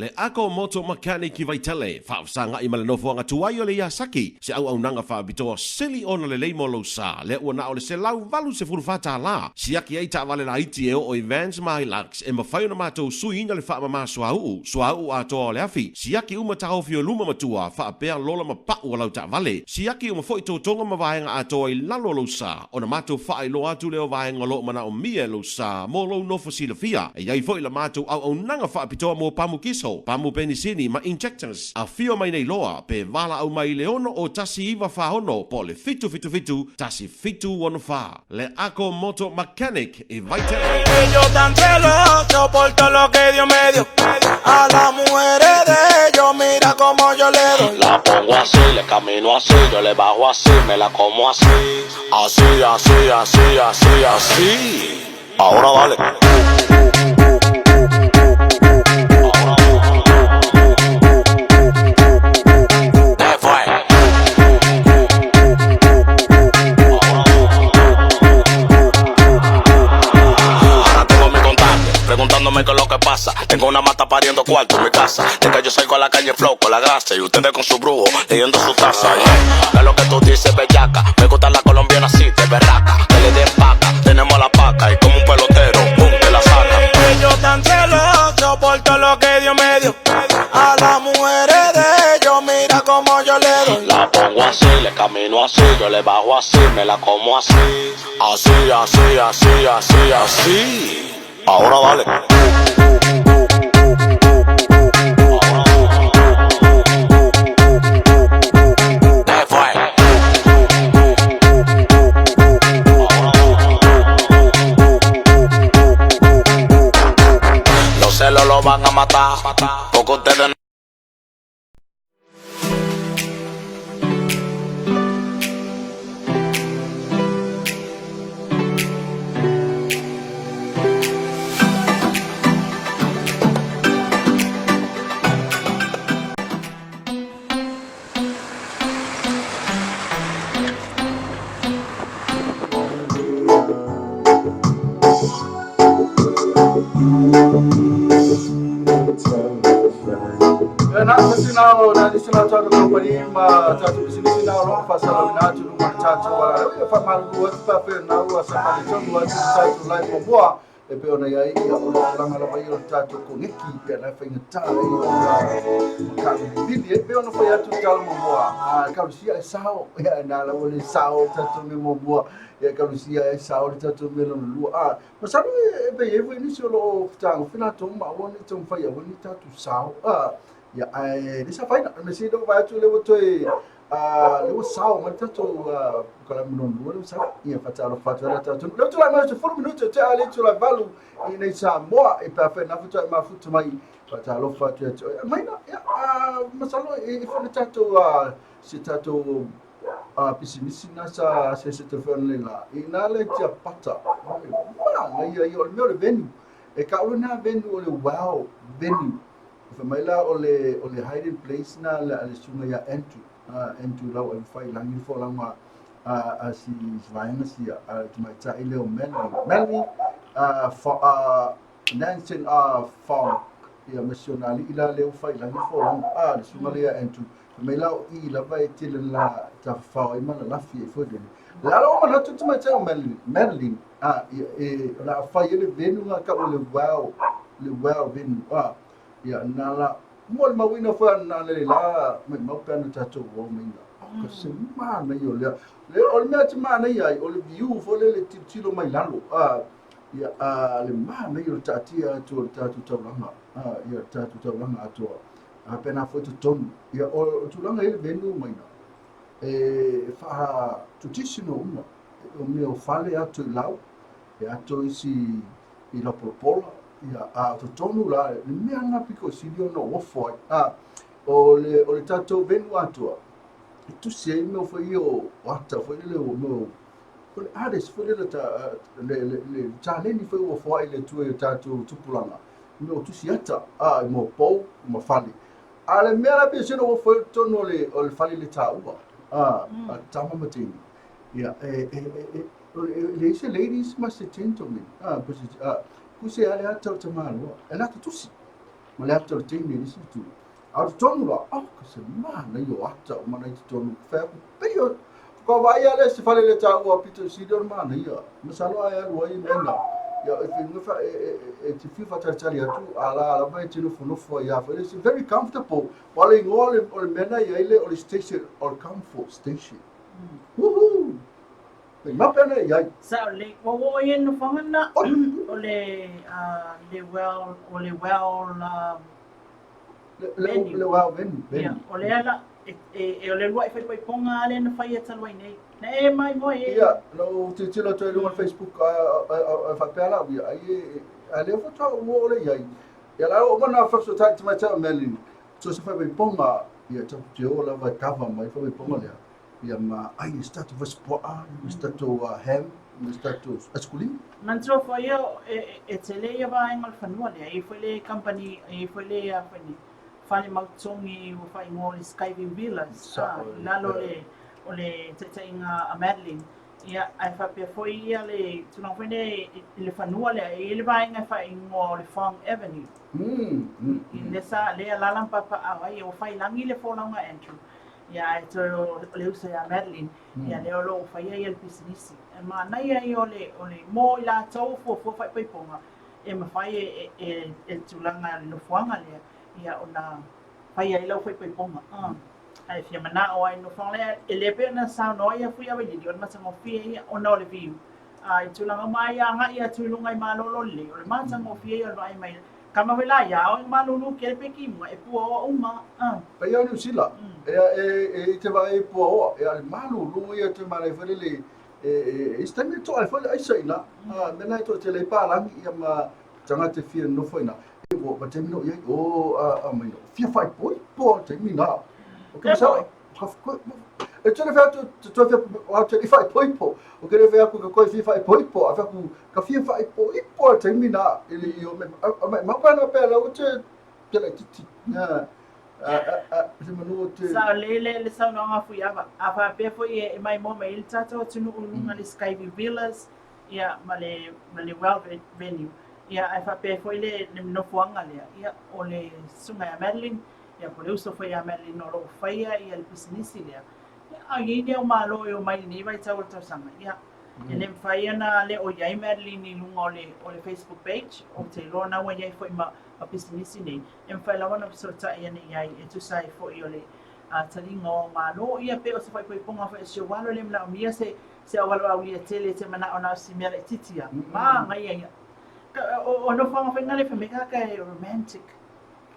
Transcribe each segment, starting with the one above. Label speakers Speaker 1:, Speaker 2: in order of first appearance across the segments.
Speaker 1: Le Ako Moto Mechanic i Vaitele, faafesagai ma le nofoaga tuai o le Yasaki, se auaunaga faapitoa sili ona lelei mo lou sa, lea ua na o le $184, siaki ai taavale laiti e oo i vans ma Hilux, e mafai ona matou suiina le faamama suauu, suauu atoa o le afi, siaki uma taofi o luma ma tua, faapea lola ma pau o lau taavale, siaki uma foi totoga ma vaega atoa i lalo o lou sa. Ona matou faailoa atu lea o vaega o lo o manaomia e lou sa mo lou nofo silafia. E i ai foi la matou auaunaga faapitoa mo pamu kiso, pamu penisini ma injectors. Afio mai nei loa pe valaau mai i le 6 0 19 46 po o le 777 1764. Le Ako Moto Mechanic i Vaitele.
Speaker 2: Ellos tan celosos por todo lo que Dios me dio. A las mujeres de ellos, mira cómo yo le doy.
Speaker 3: La pongo así, le camino así, yo le bajo así, me la como así. Así, así, así, así, así. Ahora dale. ¿Qué fue? Ahora tengo mi contacto, preguntándome qué es lo que pasa. Tengo una mata pariendo cuarto en mi casa. De que yo salgo a la calle en flow con la grasa y ustedes con su brujo leyendo su taza. Yeah. ¿Qué es lo que tú dices, bellaca? Me gusta la colombiana así, de berraca. Que le den paca, tenemos la paca y como un pelotero, pum, te la saca.
Speaker 2: Ellos tan celosos por todo lo que Dios me dio. A las mujeres de ellos, mira cómo yo le doy.
Speaker 3: La pongo así, le camino así, yo le bajo así, me la como así. Así, así, así, así, así. Ahora dale. ¿Qué fue? Los celos lo van a matar, porque ustedes
Speaker 4: Na sina o na sina tatou company ma tatou pisinisi na o lo o faasalalauina atu i luma o le tatou alalaui. E faamalulu atu pe afai o lena ua savali tonu atu le tatou live muamua e pei ona i ai ia o le tulaga lava ia o le tatou koneki ia na e faigata ai ona makavilivili e pei ona fai atu le tala muamua a Ekalesia e sao ia na la ua le sao le tatou mea muamua ia Ekalesia e sao le tatou mea lona lua a masalo e pei e i ai foi nisi o lo o fetagofi latou ma aua ne i taumafai aua ne i tatou sao a ia ae le sa faina me si lea ua vaai atu lea ua toe lea ua sao mai le tatou polokalame lona lua lea ua sao ia faatalofa atu ai le tatou lea ua tulai mai 10 minute o tea le itula e 8 i nei Samoa e pe afai na faatoa e mafuta mai faatalofa atu ia te oe maina ia masalo e foi le tatou se tatou pisinisi na sa se te foi le la i na le tiapata ma ia ia o le mea o le venue e kau lena venue o le wow venue. Fai mai la o le o le hiding place na le a le susuga ia Andrew, Andrew Lau e fai lagi le folauga a si vaega sia a le tamaitai lea o Melanie. Melanie Nansen Fong ia ma si ona alii la lea ua fai lagi le folauga a le susuga lea ia Andrew. Fai mai la o i lava e tele la tafafao ai ma lalafi ai foi lele. Le ala o manatu le tamaitai o Melanie, Madeline, ia, e, o le a fai ai le venue nga kau o le wow, le wow venue, ia, na la, mo le mauina foi a na le la, mai mau pe ana tatou o mai na. Ka se manaia o lea. Le, o le mea te manaia ai, o le view foi lele tilotilo mai lalo, ia, le manaia o le taatia atu o le tatou taulaga, ia, le tatou taulaga atoa. A pena foi totonu. Ia, o tulaga i le venue mai na, e faa traditional uma. O mea o fale ato i lau, e ato isi i lapolapola, ia, a o totonu la, le mea lena pito sili ona ou ofo ai. A, o le, o le tatou venue atoa, e tusi ai mea foi ia o ata foi lele o mea o o le artist foi lele ta, le taleni foi ua foai le Atua i o tatou tupulaga, mea o tusi ata, a, mo pou ma fale. A le mea la pei se na ofo ai totonu o le fale le taua, a tama ma teine. Ia, e, e leai se ladies ma se gentleman, a, po se, a, puse a le ata o tamaloa, e latou tusi. ma le ata o le teine i le isi itu. A o totonu la, oh, ka se manaia o ata uma na i totonu. Fai atu, pei o, faatoa vaai lava lea i se fale le taua pito sili o le manaia. Masalo a e alu ai mea na, ia e fai fa e e e te fiu faatalitali atu, a la lava e te nofonofo ai lava. It's very comfortable. Ua le igoa o le mea na i ai le o le station, o le comfort station. Woohoo! Mai mape ana i ai.
Speaker 5: Sao lelei. Ua oo i ai le nofoaga lena o le le well o le well
Speaker 4: venue. Le well venue.
Speaker 5: Ia, o lea la e e o le uluai faipaipoga lava lea na faia talu ai nei. Na e mai moe e.
Speaker 4: Ia, na ou tilotilo atu ai i luga o le Facebook a faapea la au ia, ai e a lea faatoa ou oo lea i ai. Ia la ua uma ona faafesootai tamaitai o Madeline, so se faipaipoga ia tatou te o lava e kava mai le faipaipoga lea. Ia ma ai e se tatou fasipuaa, ma se tatou ham, ma se tatou aisikulimi.
Speaker 5: Manatua foi ia e tele ia vaega o le fanua lea, e i ai foi le company, e i ai foi le fale mautogi ua faaigoa o le Skyview Villas i lalo o le taitaiga a Madeline. Ia, ae faapea foi ia le tulaga foi lea i le fanua lea, e i ai le vaega e faaigoa o le Fong Avenue. Lea sa, lea e alaala ma papaaao ai, ua fai lagi le folauga a Andrew. Ia, ae toe o le uso ia Madeline, ia lea o lo o faia ia le pisinisi. E manaia ia o le, o le, mo i latou o fuafua faipaipoga, e mafai e, e, e, e tulaga le nofoaga lea, ia ona fai ai lau faipaipoga. Ae fia manao ai nofoaga lea, e le pei ona saunoa ia Fui Availili, o le matagofie ia ona o le viu. A i tulaga uma ai agai atu i luga i malolo lelei, o le matagofie ia o le vaai mai Kama foi la ia o i malulu ke le peki mua e puaoa uma.
Speaker 4: Paia o Niu Sila, ea e e i te vaai e puaoa, ea le malulu ia te manaia foi lele e e i se taimi e to'a ai foi le aisa i ina, a mea na e toatele ai palagi ia ma tagata e fia nonofo i ina. E ua ua taimi no i ai, o a a mai no fia faaipoipo le taimi na. O ke masalo, E tele fai atu te toe fia o te i faaipoipo. O ke fai atu ka koe fia faaipoipo, a fai atu ka fia faaipoipo le taimi na i le i o me a mai mau pana pe la o te te la titi. Na a a a se manu o te
Speaker 5: Sa le le le saunoaga a Fuiava. A faapea foi e maimoa mai ai le tatou atunuu i luga le Skyview Villas ia ma le ma le Well Venue. Ia ae faapea foi le le nofoaga lea, ia o le susuga ia Madeline Ia, po o le uso foi ia Madeline o lo o faia ia le pisinisi lea. Ia, a i ai ni au malo e omai i lenei vaitau o le tausaga, ia, e le mafai ona le o i ai Madeline i luga o le, o le Facebook page, ou te iloa na ua i ai foi ma, ma pisinisi nei, e mafai lava ona fesootai ane i ai e tusa ai foi o le uh, taliga o au malo, ia pe o se faaipoipoga foi a si ou alo, e le manaomia se, se auala aulia tele e te manao na o si mea laitiiti lava. Manaia ia. O, o nofoaga foi na le fai mai ka e romantic.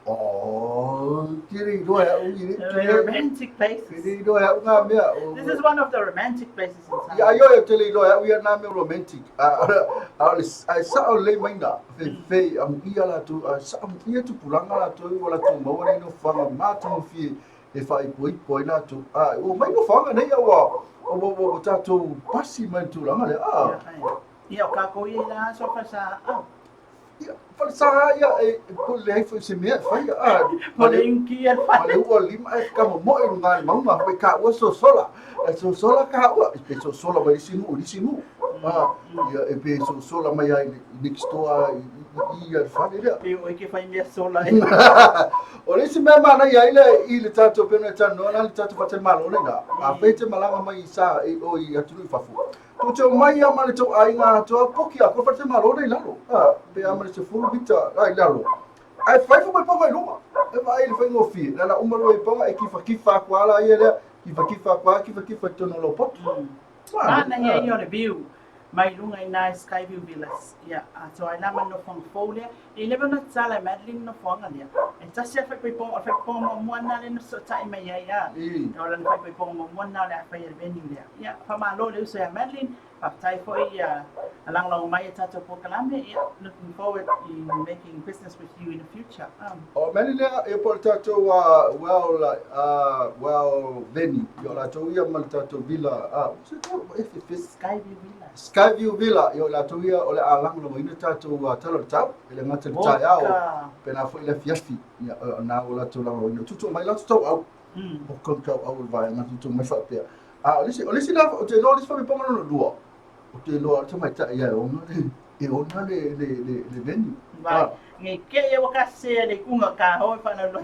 Speaker 4: Oh, te le iloa e au i
Speaker 5: le romantic places.
Speaker 4: Te le iloa e au ngā mea.
Speaker 5: This is one of the romantic places in
Speaker 4: town. Ia, ai te le iloa e au ia nā mea romantic. A, a, a, a sao lelei mai nā, fe, fe, a mu ia lātou, a sao mu ia tupulaga lātou, ua lātou maua nei nofoaga matagofie e faaipoipo ai lātou. A, ua mai nofoaga nei a ua, ua, ua, ua tātou pasi mai le tulaga lea.
Speaker 5: A. Ia, o kākou ia i la aso falesa a.
Speaker 4: Ia, falesa ia e po leai foi se mea e faia.
Speaker 5: A, ma le inki e
Speaker 4: fai. Ma le ua lima e ka momoe i luga i le mauga, fai ka ua sosola. E sosola ka ua, e pe sosola mai isi nuu, isi nuu. A, ia, e pe sosola mai ai next door i i i le fale lea.
Speaker 5: Pe oi ke fai mea sola e.
Speaker 4: O le isi mea manaia ai le i le tatou pena e talanoa na le tatou faletalimalo nei na. A fai te malaga mai i sa i o i atunuu i fafo. Tou te omai a ma le tou aiga atoa poki a koe faletalimalo nei i lalo. A, pe a ma le 10 mita a i lalo. Ae fai faapaipoga i luga. E vaai i le faigofie. Na ona uma loa i paga e kifakifa atu a la ia lea, kifakifa atu a, kifakifa i totonu o lau poto.
Speaker 5: Manaia ia o le view mai luga i ina i Skyview Villas. Ia, atoa ai la ma le nofoaga fou lea. E le ona tatala e Madeline le nofoaga lea. E tasi lava le faipaipoga, o le faipaipoga muamua lena lea na fesootai mai ai a. O lana faipaipoga muamua lena o le a faia i le venue lea. Ia, faamalo i le uso ia Madeline, faafetai foi ia lagolago mai i a tatou polokalame. Ia, looking forward in making business with you in the future.
Speaker 4: O Madeline lea, ia po o le tatou well, well venue, ia o latou ia ma le tatou villa, what's it called?
Speaker 5: Skyview Villa.
Speaker 4: Skyview Villa, ia o latou ia o le a lagolagoina tatou tala o le tau, e le gata i le taeao, pēlā foi i le afiafi, ia o na ua latou lagolagoina. Tuutuu mai latou tauau, o kau tauau o le vaega tuutuu mai faapea. A o le isi, o le isi la, ou te iloa o le isi faapaipoga lona lua, ou te iloa o le tamaitai ia e ona le, e ona le, le, le, le venue.
Speaker 5: Vai. Nge ke ia waka se le kunga ka ho fa na lo.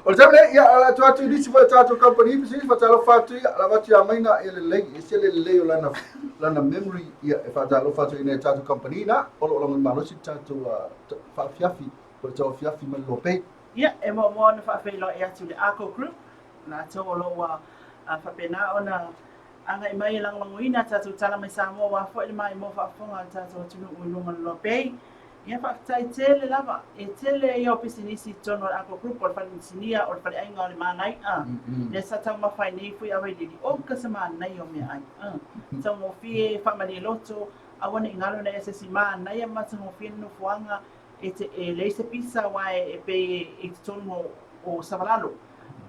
Speaker 4: O le taimi nei, ia, o le a tuu atu i nisi foi o tatou kamupani pisinisi faatalofa atu ia, lava atu ia Maina ia lelei, e ese le lelei o lana, lana memory ia e faatalofa atu ai i nai a tatou kamupani na, o lo o lagona malosi le tatou uh, faafiafi, o le tauafiafi ma le lopei.
Speaker 5: Ia, e muamua ona faafeiloai atu i le Arco Group, latou o lo o ua faapena ona agai mai e lagolagoina a tatou tala mai Samoa aua foi le maimoa faafofoga a le tatou atunuu i luga o le Lopei. Ia faafetai tele lava. E tele ia o pisinisi i totonu o le Arco Group, o le fale inisinia, o le faleaiga o le Manaia, lea sa taumafa ai nei Fui Availili, o ka se manaia o meaai. Taugofie, faamalie loto, aua ne i galo ina ia se isi manaia ma matagofie le nofoaga, e te e leai se pisa aua e pei e i totonu o Savalalo.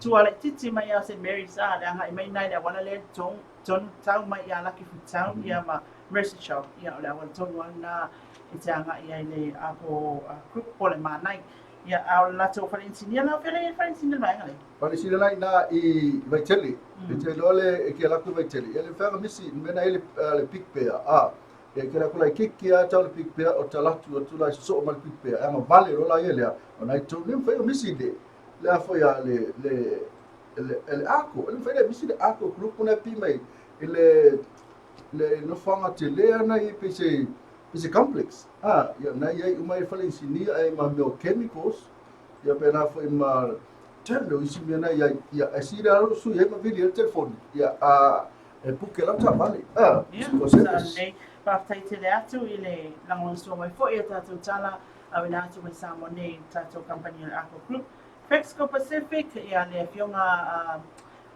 Speaker 5: Tua laitiiti mai lava o St Mary's a le agai mai i ina i le auala lea i tonu tonu tau mai ia Lucky Food Town ia ma Mercy Shop ia o le auala tonu lava lena e te agai ai i le Apo Group po o le Manai. Ia a o le latou fale inisinia la o fea lea e i ai le fale inisinia o le vaega lea?
Speaker 4: Fale inisinia la i ina i Vaitele. E te iloa le e ke alu atu i Vaitele ia le mafai ona misi le mea na i ai le Big Bear a E kela kula i kiki a tau le Big Bear o talatu atu la i sosoo ma le Big Bear. E agavale loa la ia lea, ona i tau le mafai o misi le, le a foi a le, le, le, le ako. E le mafai le misi le ako group ona e pi mai i le, le nofoaga tele ana i pei se, pei se complex. Ah, ia na i ai uma i fale inisinia ai ma mea o chemicals, ia pēlā foi ma tele o isi mea na i ai. Ia, e sili lava lou sui ai ma vili ai le telefoni. Ia, a, E puke lau taavale. Ah,
Speaker 5: Ia, sa lelei. Faafetai tele atu i le lagolagosua mai foi a tatou tala auina atu mai Samoa nei i le tatou kamupani o le Arco Group. Fexco Pacific, ia le afioga a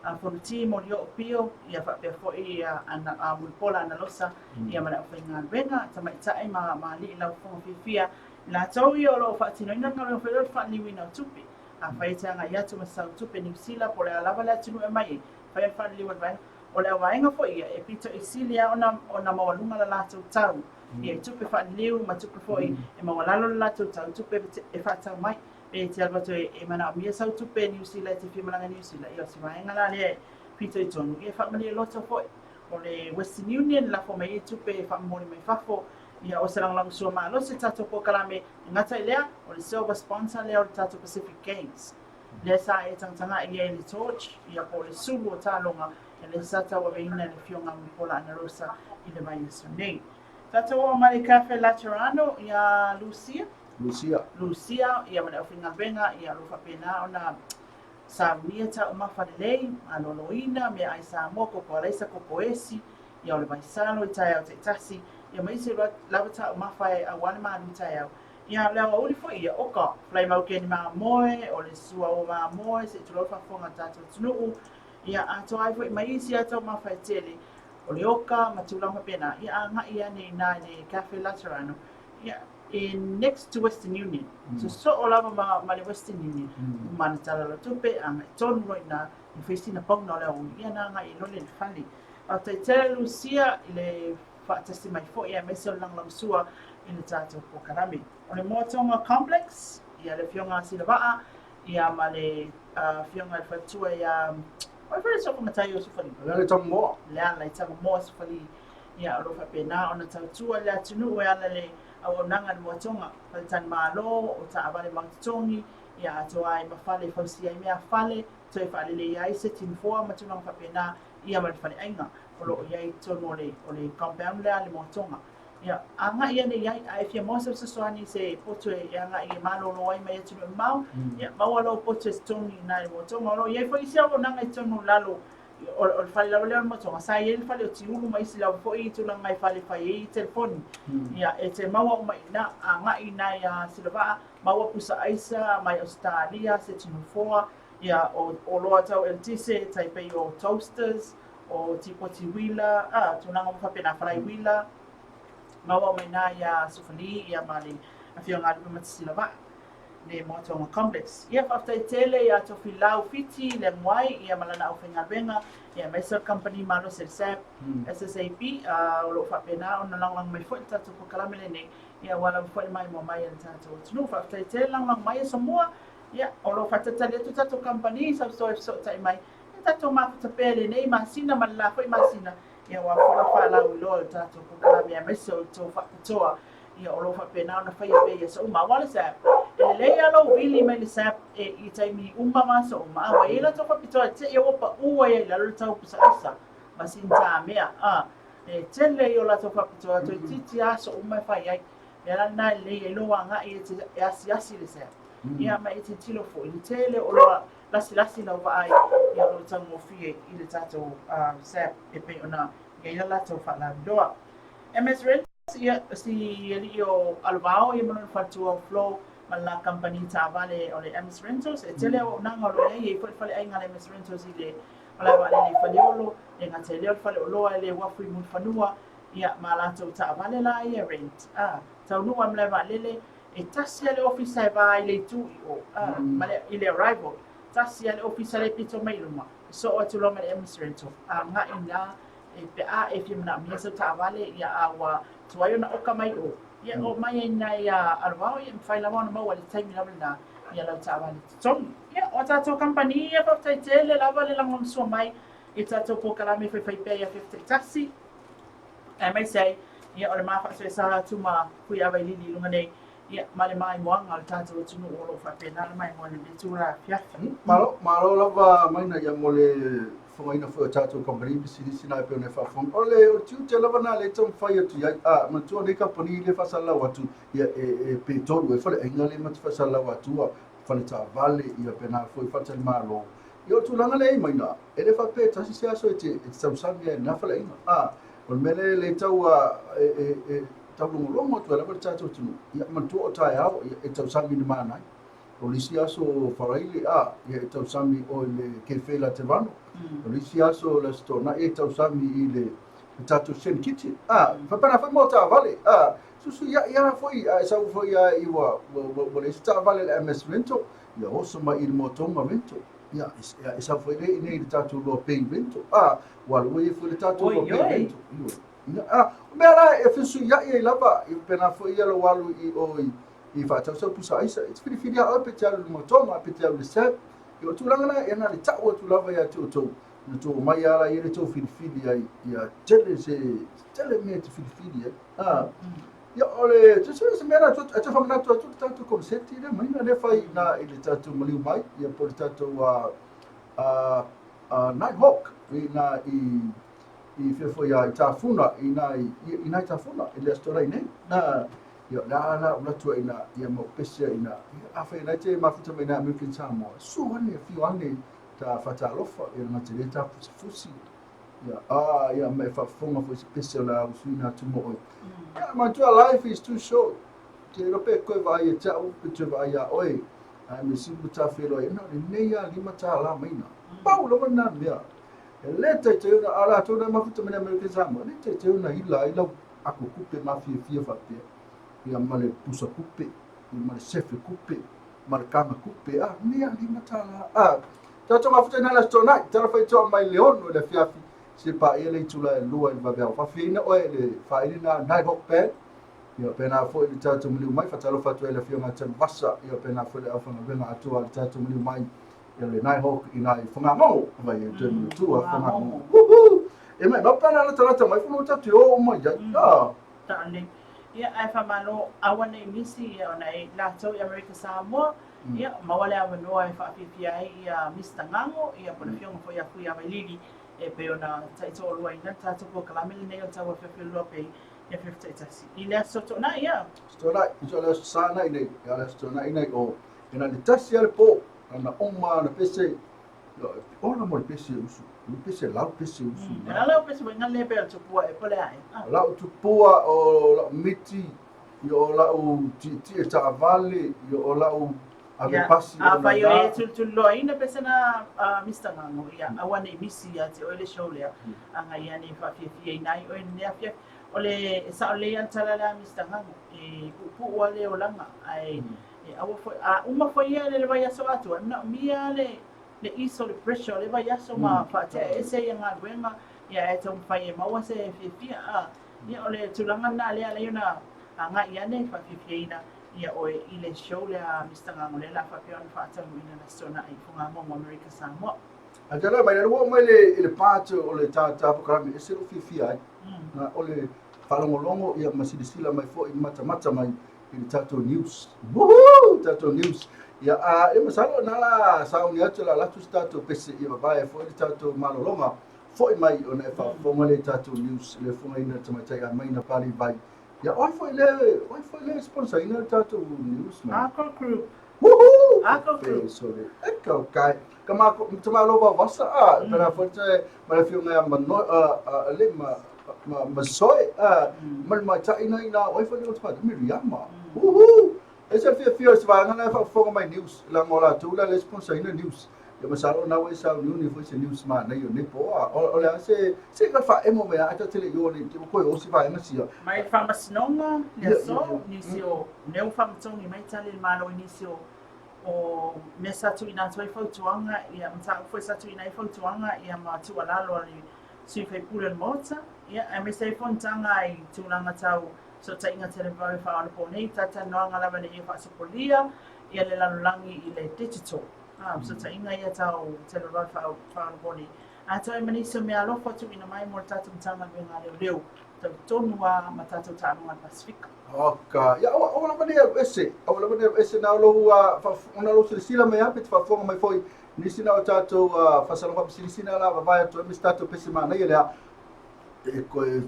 Speaker 5: a Fonoti Molioo Pio, ia faapea foi ia ana a Mulipola Analosa, ia ma le aufaigaluega, tamaitai ma ma alii lau fofoga fiafia. I latou ia o lo o faatinoina le galuega foi lea o le faaliliuina o tupe. Afai e te agai atu ma sau tupe Niu Sila po o le a lava le atunuu e aumai ai, fai le faaliliu o le vaega. O le auvaega foi ia, e pito i sili lava ona, ona maualuga le latou tau. Ia, i tupe faaliliu ma tupe foi e maualalo le latou tau i tupe e faatau mai. Pe te alu atu e manaomia sau tupe Niu Sila e te fia malaga i Niu Sila, ia o se vaega la lea e pito i tonu. Ia e faamalie loto foi. O le Western Union, lafo mai ai tupe e faamomoli mai fafo. Ia, o se lagolagosua malosi le tatou polokalame. E gata i lea, o le silver sponsor lea o le tatou Pacific Games. Lea sa e tagatagai i ai i le torch, ia po o le sulu o taaloga, ia lea sa tauaveina e le Afioga a Mulipola Anarosa i le vaiaso nei. Tatou oo mai le Cafe Laterano ia Lucia.
Speaker 4: Lucia.
Speaker 5: Lucia, ia ma le aufaigaluega, ia o lo o faapena ona saunia taumafa lelei, maloloina, meaai Samoa, koko alaisa, koko esi, ia o le vaisalo i taeao taitasi, ia ma isi lava taumafa e aua le malu taeao. Ia, o le aoauli foi ia, oka, falai maukeni mamoe, o le suauu mamoe, se i tulou le faafofoga a le tatou atunuu, ia, atoa ai foi ma isi lava taumafa e tele, o le oka ma tulaga faapena, ia agai ane i ina i le Cafe Laterano, ia, e next to Western Union, sosoo lava ma, ma le Western Union, uma ana tala o le tupe, agai tonu loa i ina, e fai sina pauna o le aoauli, ia na agai ai loa lea i le fale. Faafetai tele Lucia i le faatasi mai foi aemaise o le lagolagosua i le tatou polokalame. O le Moatonga Complex, ia le Afioga a Silavaa, ia ma le Afioga i le Faletua ia, o ai foi le Sofa Matai o Sufali?
Speaker 4: Lealaitangomoa.
Speaker 5: Lealaitangomoa Sufali, ia o lo o faapena ona tautua le atunuu e ala i le auaunaga i le Moatonga, faletalimalo, o taavale mautotogi, ia atoa ai ma fale e fausia ai meafale, toe faaleleia ai seti nofoa ma tulaga faapena, ia ma le faleaiga o lo o i ai i totonu o le, o le compound lea a le Moatonga. Ia, agai ane i ai, a e fia maua se fesoasoani i se poto e agai e malolo ai mai atunuu e mamao, ia, maua lou poto e totogi i ina i le Moatonga. O lo o i ai foi isi auaunaga i totonu i lalo o, o le fale lava lea o le Moatonga, sa i ai le fale o Tiulu ma isi lava foi tulaga e fale e fai ai telefoni. Ia, e te maua uma i ina, agai i ina ia Silavaa, maua pusa aisa mai Ausetalia, seti nofoa, Ia, o oloa tau eletise, tai pei o toasters, o tipoti uila, a, tulaga uma faapena, falai uila, maua mai nā iā Sofali, ia ma le Afioga a Lupe Matasilava'a, le Moatoga Complex. Ia, faafetai tele iā Tofilau Fiti Leaguai, ia ma lana aufaigaluega, ia aemaise o le kamupani malosi a le SAB, SSAB, a, o lo o faapena ona lagolago mai foi le tatou polokalame lenei, ia aua lava foi le maimoa mai a le tatou atunuu. Faafetai tele lagolago mai e Samoa. Ia, o lo o faatalitali atu tatou kamupani i sau toe fesootai mai, ia tatou mafuta pea i lenei masina ma le la foi masina, ia aua foi le faalauiloa o le tatou polokalame aemaise o le tou faapitoa. Ia, o lo o faapena ona faia pea i aso uma. Aua le SAP, e lelei lava lou vili mai le SAP e, i taimi uma ma aso uma, a ua i ai latou faapitoa e te i ua pau ai ai i lalo le tau pusa aisa ma sinitamea, a, e tele ia o latou faapitoa toeitiiti lava aso uma e fai ai. O le ala lena e lelei ai lou agai e te e asiasi i le SAP. Ia ma e tilotilo foi i le tele o oloa lasilasi lau vaai, ia o lo o taugofie i le tatou SAP e pei ona i ai la latou faalauiloa. MS Rentals. Ia, si alii o Alovao ia ma lona faletua o Flo ma le la kamupani taavale o le MS Rentals. E tele auaunaga o lo o i ai, e i ai foi le faleaiga a le MS Rentals i le malae vaalele i Faleolo, e le gata i lea o le faleoloa i le uafu i Mulifanua, ia, ma latou taavale la ia rent. A, taunuu lava i le malae vaalele, e tasi lava le ofisa e va ai i le itu i o, a, ma le, i le arrival, tasi lava le ofisa lea e pito mai i luma, sosoo atu loa ma le MS Rental, agai i ina, E pe a e fia manaomia sau taavale, ia a ua tuai ona oka mai o, ia oo mai ai nai a Alovao, ia e mafai lava ona maua i le taimi lava lena ia lau taavale totogi. Ia, o a tatou kamupani ia, faafetai tele lava le lagolamasua mai i tatou polokalame faifai pea ia 71, aemaise ai ia o le ma faasoesa atu ma Fuiavailili i luga nei, ia ma le maimoaga o le tatou atunuu o lo o faapena le maimoa i lenei itula afiafi.
Speaker 4: Malo, malo lava Maina ia mo le fofogaina foi o tatou kamupani pisinisi na e pei ona e faafofoga. O le o le tiute lava na lea e taumafai atu i ai. A, manatua nei kamupani lea e faasalalau atu, ia e, e petolu ai faleaiga lea ma te faasalalau atu a fale taavale, ia pena foi faletalimalo. Ia o le tulaga lea e i ai Maina, e le faapea e tasi se aso e te, e te tausami ai i lena faleaiga. A, o le mea lea e le tau a, e, e, e taulogologo atu ai lava le tatou atunuu, ia manatua o taeao, ia e tausami i le Manai. O le isi aso o Faraile, a, ia e tausami oe i le Kefe Laterano. O le isi aso o le Aso Toonai e tausami i le le tatou Shen Kitchen. A, faapena foi mo taavale. A, susuiai lava foi, a e sau foi lava i ua, ua, ua, ua leai se taavale a le MS Rental, ia oso mai i le Motoga Rental. Ia, e, e sau foi lea i inei i le tatou Loa Bay Rental. A, ua alu ai foi le tatou Loa Bay Rental. Ioe. A, o mea la e fesuiai ai lava, ia faapena foi ia lou alu i o i i faatau sau pusa aisa, e te filifili lava oe pe te alu i le Motoga, pe te alu i le SAP. Ia o tulaga na, ia na le tau atu lava ia te outou, na tou omai lava la i ai le tou filifili ai, ia tele se, tele mea e te filifili ai. A, ia o le, se, se, se mea na, e toe faamanatu atu le tatou koneseti lea maina lea fai na i le tatou maliu mai, ia po o le tatou a, a, a Night Hawk, i na i, i fea foi a i Tafuna, i na i, i na i Tafuna, i le Aso Toonai nei. A, Ia, o le a la ou atu ai ina, ia mau pese ai ina, ia, afai na te mafuta mai na American Samoa, su ane, afio ane, ta faatalofa, ia na te le ta fusifusi, ia, a, ia, ma e faafofoga foi se pese o le a usuina atu mo oe. Ia, manatua, life is too short. Te iloa pe koe vaai ia te au, pe toe vaai ia oe, ae me sili ua ta feiloai, na o lenei lava $5 maina. Pau lava lena mea. E le taitai ona, a latou na mafuta mai na American Samoa, e le taitai ona ila ai lau ako kupe mafiafia faapea, ia ma le pusa kupe, ia ma le sefe kupe, ma le kaga kupe, a, mea $5. A, tatou mafuta ina le Aso Toonai, tala faitoa mai le 6 i le afiafi, se paia le itula e 2 i le vaveao. Faafiaina oe i le faaili na Night Hawk Band, ia pena foi le tatou maliu mai, faatalofa atu ai le afioga ia Tanuvasa, ia pena foi le aufaigaluega atoa a le tatou maliu mai, ia le Night Hawk i nai Fagagogo, vai e toe matua Fagagogo. Woohoo! E mai, mau pena latalata mai fulu tatu e o uma i ai. Ah.
Speaker 5: Taʻale. Ia, ae faamalo aua nei misi ia ona e latou i Amerika Samoa, ia, maua le avanoa e faafiafia ai ia Mister Gago, ia po o le afioga foi ia Fuiavailili, e pei ona taitoaluaina le tatou polokalame lenei o le Tauafiafi o le Loa Pei ia 71. I le Aso Toonai, ia.
Speaker 4: Aso Toonai, i le Aso Sa nei nei, ia le Aso Toonai nei o, e na le tasi lava le po, ana uma ana pese, ola mo le pese usu, le pese lau pese usu.
Speaker 5: E lau pese foi ngale pe al tupua e pole ai.
Speaker 4: Lau tupua o lau miti, i o lau tietie taavale, i o lau ave pasi.
Speaker 5: A fai o e tulituliloaina pese na Mr. Gago, ia aua nei misi ia te oe le show lea. Aga ia nei faafiafiaina ai oe i lenei afiafi. O le sao lelei lava le tala lea a Mr. Gago, e puupuu lava le olaga, ae E aua foi, a uma foi ia le vaiaso atoa, e manaomia le le ease o le pressure o le vaiaso ma faatea ese ia galuega, ia e taumafai e maua se fiafia. A, ia o le tulaga lena lea alai ona agai ane faafiafiaina ia oe i le show lea a Mister Gago lea la faapea ona faataunuuina le Aso Toonai i Fogamomo Amerika Samoa.
Speaker 4: A tala mai, lea ua oo mai i le part o le ta polokalame, e ese lou fiafia ai. O le. Faalogologo ia ma silasila mai foi matamata mai i le tatou news. Woohoo! Tatou news. Ia, a, e masalo na la sauni atu la latu se tatou pese ia vavae foi le tatou malologa foi mai ona e faafofoga le tatou news le fofogaina le tamaitai a mai na pali vai. Ia, oi foi le, oi foi le sponsor ina le tatou news mai.
Speaker 5: Uncle Group.
Speaker 4: Woohoo!
Speaker 5: Uncle Group.
Speaker 4: Sorry. E kau kai. Ka ma te malo va vasa a, pera foi te ma le fionga ia mano a le ma ma ma soe a ma ma ta ina ina oi foi le pa Miriama. Woohoo! E se fia fia se vaega na faafofoga mai news la ngola tu la le sponsor ina news. Ia masalo na we sa ni foi se news ma na yo ne po a o le se se ka fa emo me a ta tele yo ni te ko o si vaega sia.
Speaker 5: Mai faamasinoga le aso nisi o mea ua faamatogi mai tali le Malo i nisi o o mea sa tuuina atu ai fautuaga ia mataupu foi sa tuuina ai fautuaga ia ma tuualalo a le sui faipule o le Maota ia aemaise ai fonotaga i tulaga tau fesootaiga televavave faaonaponei nei talatalanoaga lava ina ia faasopolia ia le lalolagi i le digital a fesootaiga ia tau televavave faaonaponei atoa ai ma nisi o mea alofa tuuina mai mo le tatou Matagaluega a Leoleo tautonu a ma tatou taaloga a le Pasefika.
Speaker 4: Oka, ia aua aua lava ne alu ese, aua lava ne alu ese na lou ona lou silasila mai a pe te faafofoga mai foi nisi na o tatou faasalaga faapisinisi na la vavae atu ai ma se tatou pese manaia lea e koe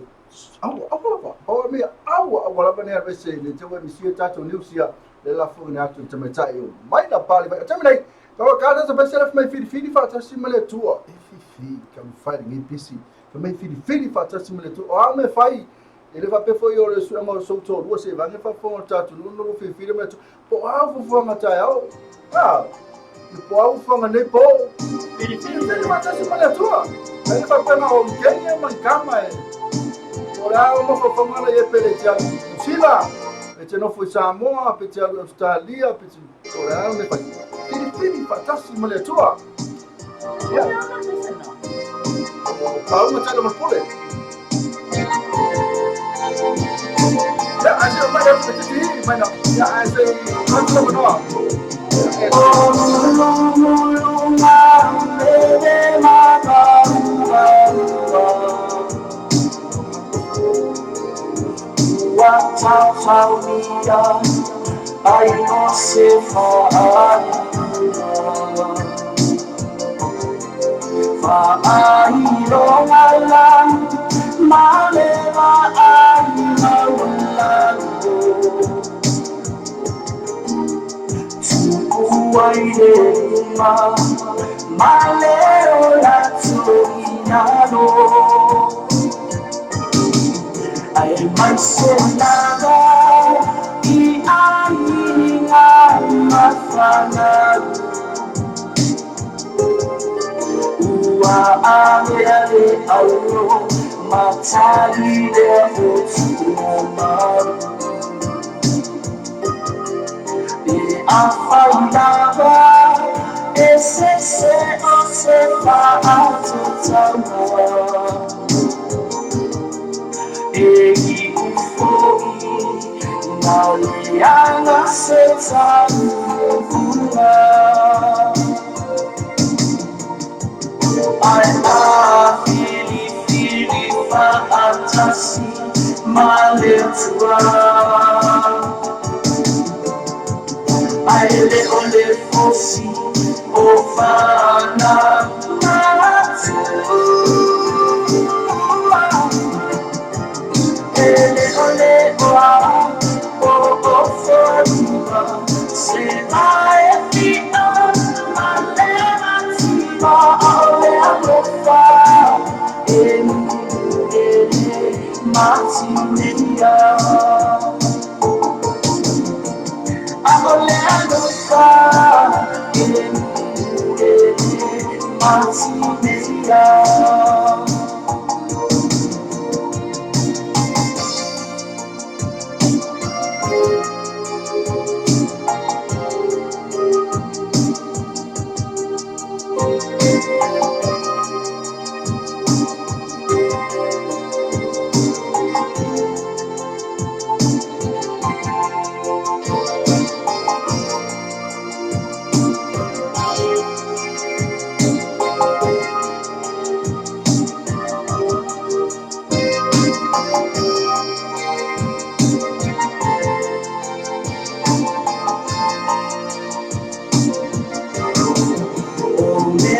Speaker 4: aua aua lava aua mea aua aua lava ne alu ese le te ua misia tatou news ia le lafoga ne atu i tamaitai o mai na pali vai. O taimi nei, ka ka ta pese le mai filifili faatasi ma le Atua. E fifi ka mafai lenei pisi. Fai mai filifili faatasi ma le Atua. O a mea fai e le faapea foi o le suega o sou toalua se vage faafofoga o le tatou nuu no filifili ma le Atua. Po o a fuafuaga taeao. Ah, po o a fuafuaga nei po. Filifili faatasi ma le Atua. E le faapea na o Kenya ma Kama e. O le a o mafaufauga la ia pele te alu i Niu Sila, pe te nofo i Samoa, pe te alu i Australia, pe te o le a me fai. Filifili faatasi ma le Atua. Ia. Pau ma tala ma le pule. Ia, ai se mai atu te titi mai na. Ia, ai se atu la manoa. Ia, e.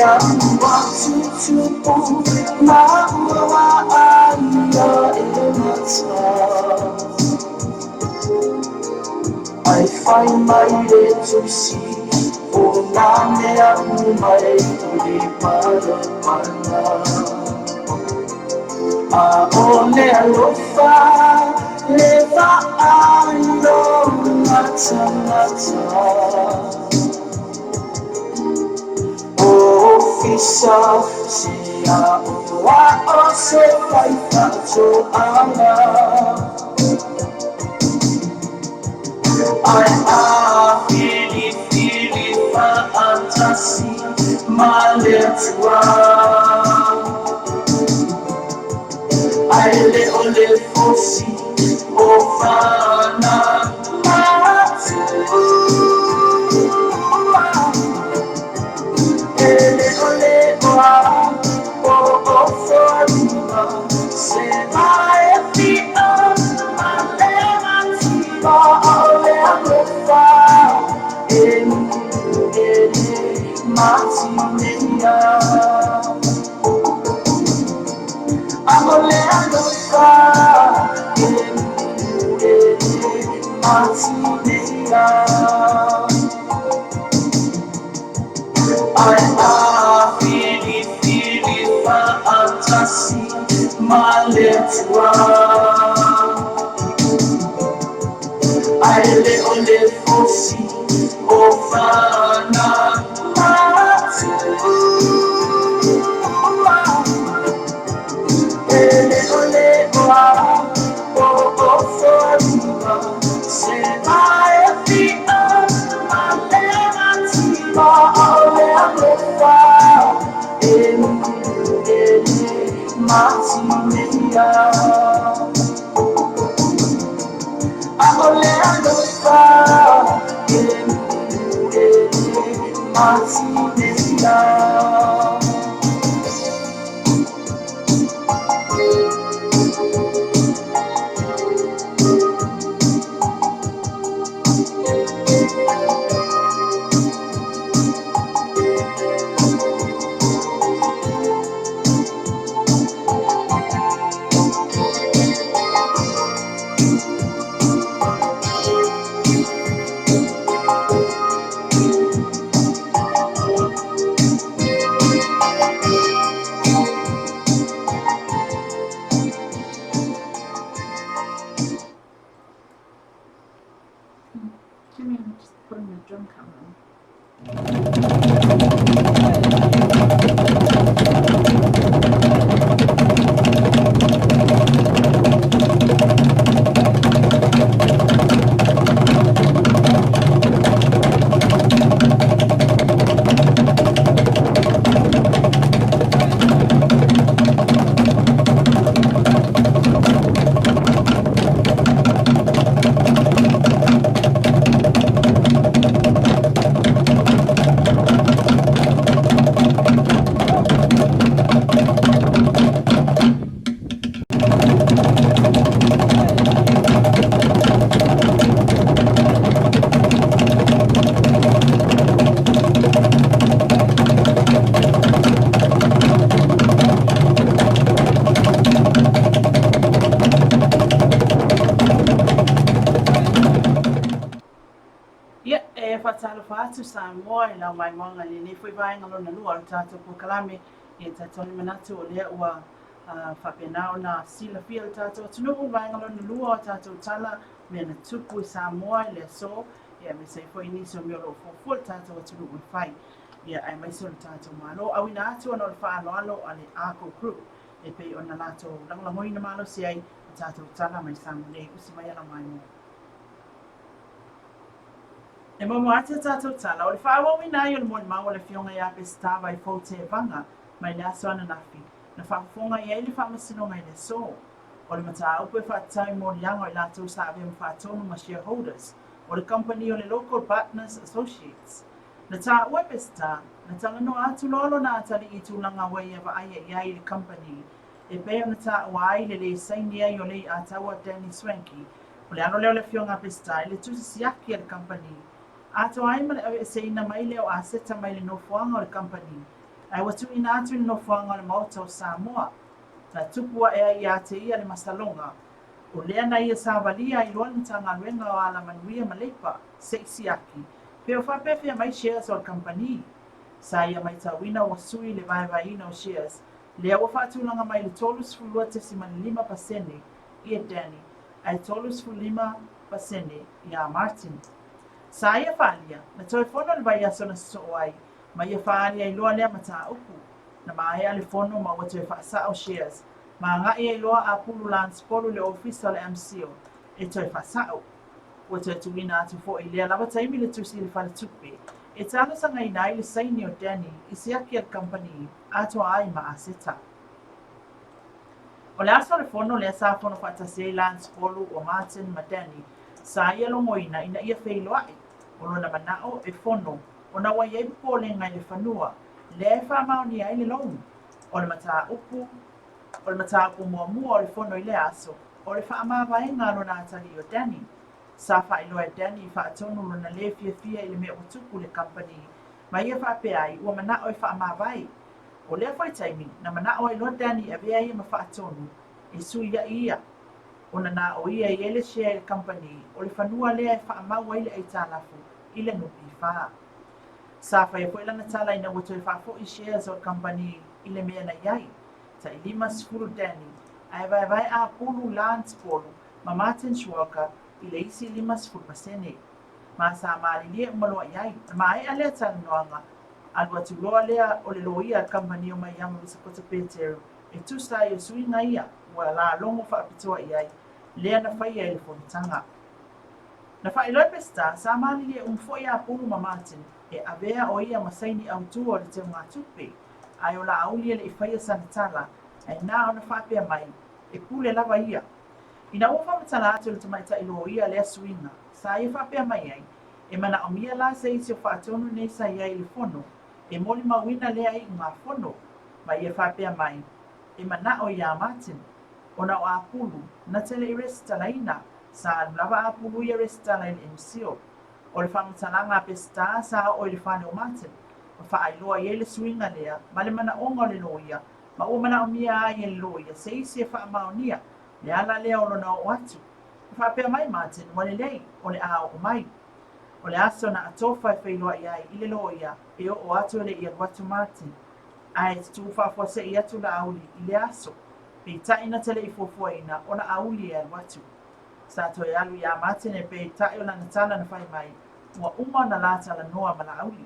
Speaker 6: mea ua tutupu ma ua vaaia e mata. Ai fai mai le tusi o nā mea uma e i le palapala. A o le alofa le vaaio matamata. Ofisa se a'oa'o se faifaatoaga. Ae a filifili faatasi ma le Atua. Ae le o le fosi o fana matua. E le o le oa o ofolima se vae fia ma le mativa a o le alofa e ele matineia. A o le alofa e ele matineia. Ae a filifili faatasi ma le Atua. Ae le o le fosi o fana matua. E le o le oa o ofolima se vae fia ma le mativa a o le alofa e ele matineia. A o le alofa e ele matineia.
Speaker 5: Jimmy, I'm just putting the drum cover on. Ia, e faatalofa atu Samoa i lau maimoaga i lenei foi vaega lona lua o le tatou polokalame. Ia, e talitonu manatu o lea ua faapena ona silafia le tatou atunuu i vaega lona lua o tatou tala mea na tupu i Samoa i le aso, ia aemaise ai foi nisi o mea o lo o fuafua le tatou atunuu e fai, ia aemaise o le tatou Malo. Auina atu ona o le faaaloalo a le Arco Group e pei ona latou lagolagoina malosi ai a tatou tala mai Samoa nei, usi mai ala maimoa. E momo atu a tatou tala, o le faaauauina ai o le molimau a le Afioga ia Peseta Vaifou Tevaga mai le aso ananafi, na faafofoga i ai le Faamasinoga i le aso. O le mataupu e faatatau i moliaga o i latou sa avea ma faatonu ma shareholders o le kamupani o le Local Partners Associates. Na taua e Peseta, na talanoa atu loa lona atalii i tulaga ua ia vaaia i ai le kamupani e pei ona taua ai le lē saini ai o Lei'ataua Danny Swankie. O le alo lea o le Afioga a Peseta i le tusi siaki a le kamupani atoa ai ma le aveeseina mai lea o aseta mai le nofoaga o le kamupani. Ae ua tuuina atu i le nofoaga o le Maota o Samoa. Na tupu ae ai ia te ia le masaloga, o lea na ia savalia ai loa le Matagaluega o Alamanuia ma Leipa se i siaki pe o faapefea mai shares o le kamupani. Sa ia maitauina ua sui le vaevaeina o shares lea ua faatulaga mai le 32.5% ia Danny ae 35% iā Martin. Sa ia faaalia, na toe fono le vaiaso na sosoo ai ma ia faaali ai loa lea mataupu. Na maea le fono ma ua toe faasao shares ma agai ai loa Apulu Lance Polu i le ofisa o le MCIL e toe faasao. Ua toe tuuina atu foi i lea lava taimi le tusi i le faletupe e talosagaina ai le saini o Danny i siaki a le kamupani atoa ai ma aseta. O le aso o le fono lea sa fono faatasi ai Lance Polu o Martin ma Danny sa ia logoina ina ia feiloai. O lona manao e fono ona ua i ai popolega i le fanua lea e faamaonia ai le loan. O le mataupu O le mataupu muamua o le fono i lea aso, o le faamavaega a lona atalii o Danny. Sa faailoa e Danny i faatonu lona lē fiafia i le mea ua tupu i le kamupani, ma ia faapea ai ua manao e faamavae. O lea foi taimi, na manao ai loa Danny e avea ia ma faatonu e suiaʻi ia, ona na o ia e i ai le share i le kamupani o le fanua lea e faamau ai le aitalafu i le NPF. Sa faia foi lana tala ina ua toe faafoi shares o le kamupani i le mea na i ai. Tai 50 Danny, ae vaevae apulu Lance Polu ma Martin Schwalka i le isi 50%. Ma sa malilie uma loa i ai. Na maea lea talanoaga, alu atu loa lea o le loia a le kamupani o Maiama Visakota Peteru e tusa ai o suiga ia ua lalogo faapitoa i ai lea na faia i le fonotaga. Na faailoa e Peseta, sa malilie uma foi Apulu ma Martin e avea o ia ma saini autū o le teugatupe, ae o Laauli e le i faia sana tala, ae na ona faapea mai, e pule lava ia. Ina ua faamatala atu e le tamaitai loia lea suiga, sa ia faapea mai ai, e manaomia la se isi o faatonu nei sa i ai i le fono, e molimauina lea iugafono, ma ia faapea mai, e manao iā Martin, ona o Apulu, na te le i resitalaina, sa alu lava Apulu ia resitala i le MCIL. O le faamatalaga a Peseta sa oo i le fale o Martin, ma faailoa i ai le suiga lea ma le manaoga o le loia, ma ua manaomia ai e le loia se isi e faamaonia le ala lea o lona oo atu. Na faapea mai Martin, ua lelei, o le a oo mai. O le aso na atofa e feiloai ai i le loia e oo atu e le i alu atu Martin. Ae tutū faafuasei atu Laauli i lea aso. Peitai na te le i fuafuaina o Laauli e alu atu. Sa toe alu iā Martin peitai o lana tala na fai mai, ua uma ona la talanoa ma Laauli.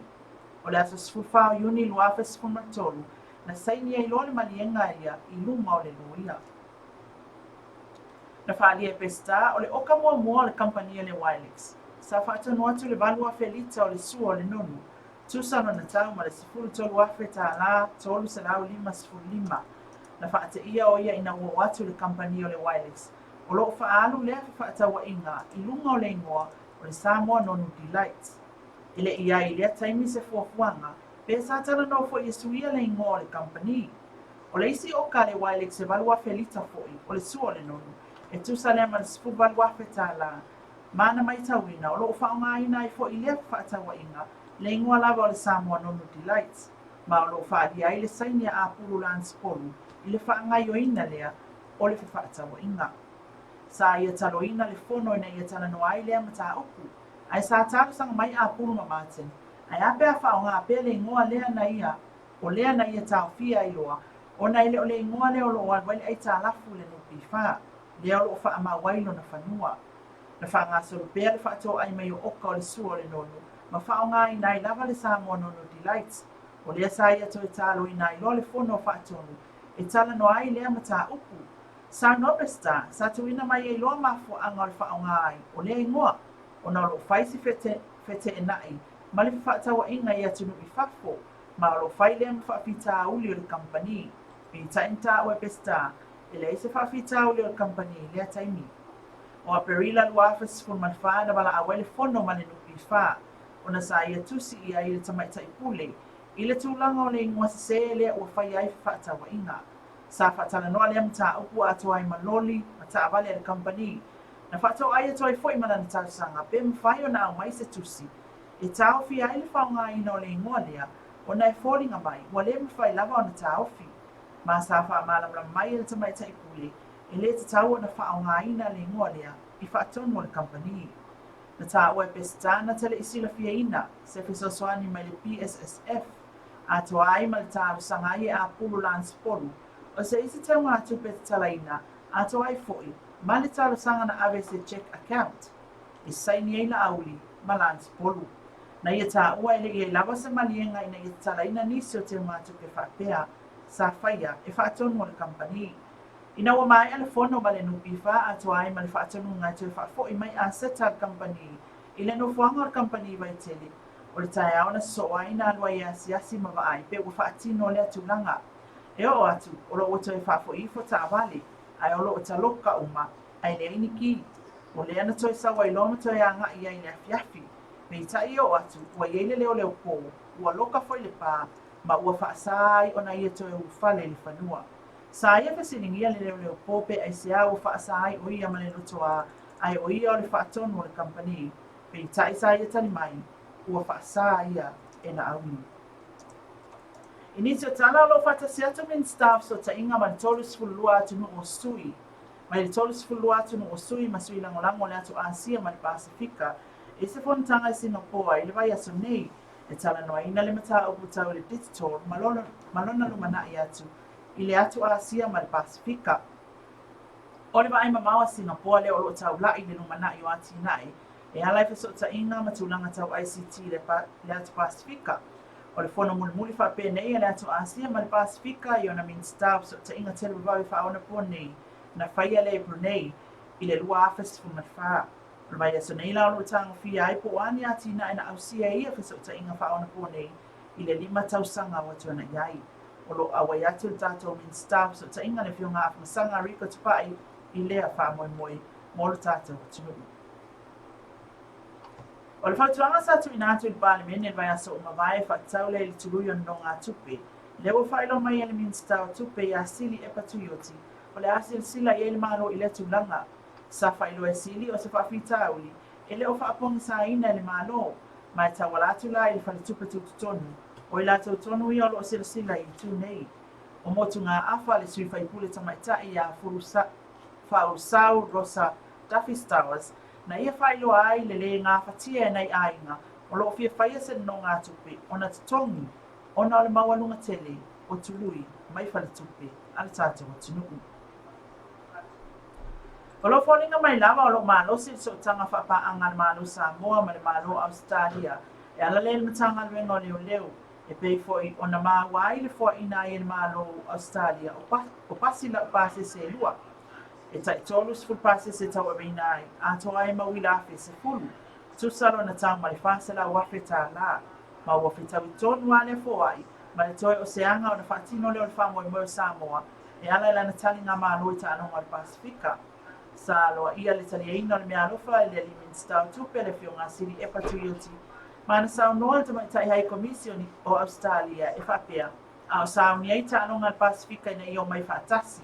Speaker 5: O le aso 14 o Iuni 2013, na saini ai loa le maliega ia i luma o le loia. Na faaalia e Peseta, o le oka muamua o le kamupani a le Wilex, sa faatonu atu le 8,000 lita o le sua o le nonu, tusa lona tau ma le $13,000 355. Na faateia o ia ina ua oo atu le kamupani o le Wilex, o lo o faaalu lea fefaatauaiga i luga o le igoa o le Samoa Nonu Delight. E le i ai i lea taimi se fuafuaga pe sa talanoa foi e suia le igoa o le kamupani. O le isi oka a le Wilex e 8,000 lita foi o le sua o le nonu, e tusa lea ma le $18,000. Ma na maitauina, o lo o faaaogaina ai foi lea fefaatauaiga le igoa lava o le Samoa Nonu Delight, ma o lo o faaalia ai le saini a Apulu Lance Polu i le faagaioina lea o le fefaatauaiga. Sa ia taloina le fono ina ia talanoa ai lea mataupu, ae sa talosaga mai Apulu ma Martin, ae a pe a faaaoga pea le igoa lea na ia o lea na ia taofia ai loa ona e le o le igoa lea o lo o alu ai le aitalafu i le NPF, lea o lo o faamau ai lona fanua. Na faagasolo pea le faatoai mai o oka o le sua o le nonu ma faaaogaina ai lava le Samoa Nonu Delight. O lea sa ia toe taloina ai loa le fono o faatonu e talanoa ai lea mataupu. Saunoa Peseta, sa tuuina mai ai loa mafuaaga o le faaaoga ai o lea igoa, ona o lo o fai si feteenai ma le fefaatauaiga i atunuu i fafo, ma o lo o fai lea ma faafitauli o le kamupani. Peitai na taua e Peseta, e leai se faafitauli o le kamupani i lea taimi. O Aperila 2014 na valaau ai le fono ma le NPF, ona sa ia tusi i ai i le tamaitai pule i le tulaga o le igoa sesē lea ua faia ai fefaatauaiga. Sa faatalanoa lea mataupu atoa ai ma loli ma taavale a le kamupani. Na faatoai atu ai foi ma lana talosaga pe mafai ona aumai se tusi e taofia ai le faaaogaina o le igoa lea ona e foliga mai ua le mafai lava ona taofi. Ma sa faamalamalama mai e le tamaitai pule e le tatau ona faaaogaina le igoa lea i faatonu o le kamupani. Na taua e Peseta na te le i silafiaina se fesoasoani mai le PSSF atoa ai ma le talosaga ai e apulu Lance Polu o se isi teugatupe tatalaina atoa ai foi ma le talosaga na ave i se cheque account e saini ai Laauli ma Lance Polu. Na ia taua e le i ai lava se maliega ina ia tatalaina nisi o teugatupe faapea sa faia e faatonu o le kamupani. Ina ua maea le fono ma le NPF atoa ai ma le faatonuga e toe faafoi mai aseta a le kamupani i le nofoaga o le kamupani i Vaitele, o le taeao na sosoo ai na alu ai e asiasi ma vaai pe ua faatino lea tulaga. E oo atu, o lo o ua toe faafoi ifo taavale, ae o lo o taloka uma, ae leai ni ki. O lea na toe sau ai loa ma toe agai ai i le afiafi. Peitai e oo atu, ua i ai le leoleo po, ua loka foi le pa, ma ua faasa ai ona ia toe ulufale i le fanua. Sa ia fesiligia le leoleo po pe aisea ua faasa ai o ia ma le lotoa, ae o ia o le faatonu o le kamupani. Peitai sa ia tali mai, ua faasa ia e Laauli. I nisi o tala o lo o faatasi atu Minisita o Fesootaiga ma le 32 atunuu o sui mai le 32 atunuu o sui ma sui lagolago o le atu Asia ma le Pasefika i se fonotaga i Singapoa i le vaiaso nei e talanoaina le mataupu tau i le digital ma lona lumanai atu i le atu Asia ma le Pasefika. O le vaai mamao a Singapoa lea o lo o taula'i i le lumanai o atinae e ala i fesootaiga ma tulaga tau ICT i le atu Pasefika. O le fono mulimuli faapenei a le atu Asia ma le Pasefika i ona Minisita o Fesootaiga Televavave Faaonaponei na faia lea i Brunei i le 2014. O le vaiaso nei la o lo o tagofia ai po o a ni atinae na ausia e ia fesootaiga faaonaponei i le lima tausaga ua tuanai ai. O lo o auai atu le tatou Minisita o Fesootaiga le Afioga Afamasaga Rico Tupai i lea faamoemoe mo lo tatou atunuu. O le fautuaga sa tuuina atu i le Palemene i le vaiaso ua mavae e faatatau lea i le tului o nonogatupe, lea ua faailoa mai e le Minisita o Tupe ia Sili Epa Tuioti, o le a silasila i ai le Malo i lea tulaga. Sa faailoa e Sili o se faafitauli e le o faapogisaina e le Malo, ma e tauala atu la i le Faletupe Tutotonu, o i latou tonu ia o lo o silasila i itu nei. O motugaafa le sui faipule tamaitai ia Faulusau Rosa Duffy Stowers, na ia faailoa ai le lē gafatia e nai aiga o lo o fia faia se nonogatupe ona totogi ona o le maualuga tele o tului mai faletupe a le tatou atunuu. O lo o foliga mai lava o lo o malosi le sootaga faapaaga a le Malo Samoa ma le Malo o Ausetalia e ala lea i le Matagaluega o Leoleo e pei foi ona maua ai le foaina ai e le Malo o Ausetalia o pasi laupasese e lua e tai 30 pasese e tauaveina ai, atoa ai ma uila afe sefulu, tusa lona tau ma le $400,000. Ma ua fetaui tonu lava lea foai ma le toe o se aga ona faatino lea o le faamoemoe o Samoa e ala i lana taligamalo i taaloga o le Pasefika. Sa aloaia le taliaina o le meaalofa e le alii Minisita o Tupe le Afioga a Sili Epa Tuioti ma na saunoa le Tamaitai Hai Komisi o Ausetalia e faapea, A o sauni ai taaloga a le Pasefika ina ia omai faatasi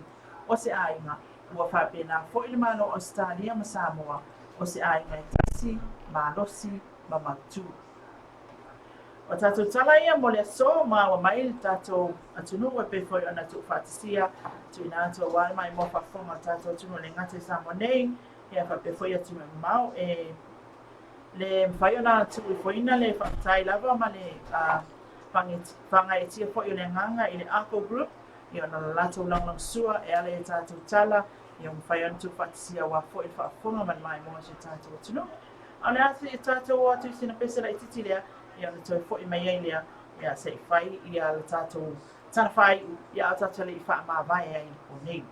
Speaker 5: o se aiga, ua faapena foi le Malo o Ausetalia ma Samoa o se aiga e tasi, malosi ma mautu. O tatou tala ia mo le aso ma ua mai le tatou atunuu e pei foi ona tuufaatasia tuuina atu aua le maimoa faafofoga o le tatou atunuu e le gata i Samoa nei ia faapea foi atunuu e mamao e le mafai ona tuuifoina le faafetai lava ma le faagaeetia foi o le agaga i le Arco Group ia ona la latou lagolagosua e ala i a tatou tala ia ua mafai ona tuufaatasia aua foi le faafofoga ma le maimoa o si o tatou atunuu. A o le a se i tatou o atu i sina pese laitiiti lea, ia ona toe foi mai ai lea, ia se i fai ia le tatou tala faaiu, ia a o tatou le i faamavae ai i le po nei.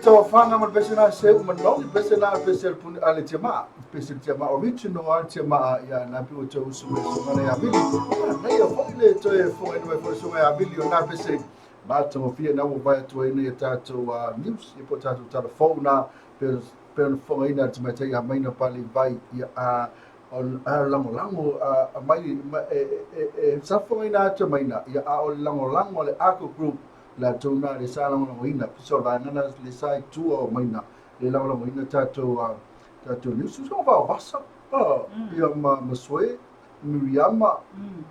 Speaker 4: Tofana ma pese na se ma no pese na pese pun ale tema pese tema original al tema ya na pi o te usu me so na ya bili na ya fo ile to e fo ene fo so ya bili o na pese ba to fia na mo vai to ene ta to news e po ta to telefona per per fo ina te mate ya maina pali vai ya a on a lango lango a mai e sa fo ina te maina ya a o lango lango le ako group la tona le sa lango lango ina piso la nana le sa tu o maina le lango lango ina tato tato ni su so va vasa ia ma maswe Miriama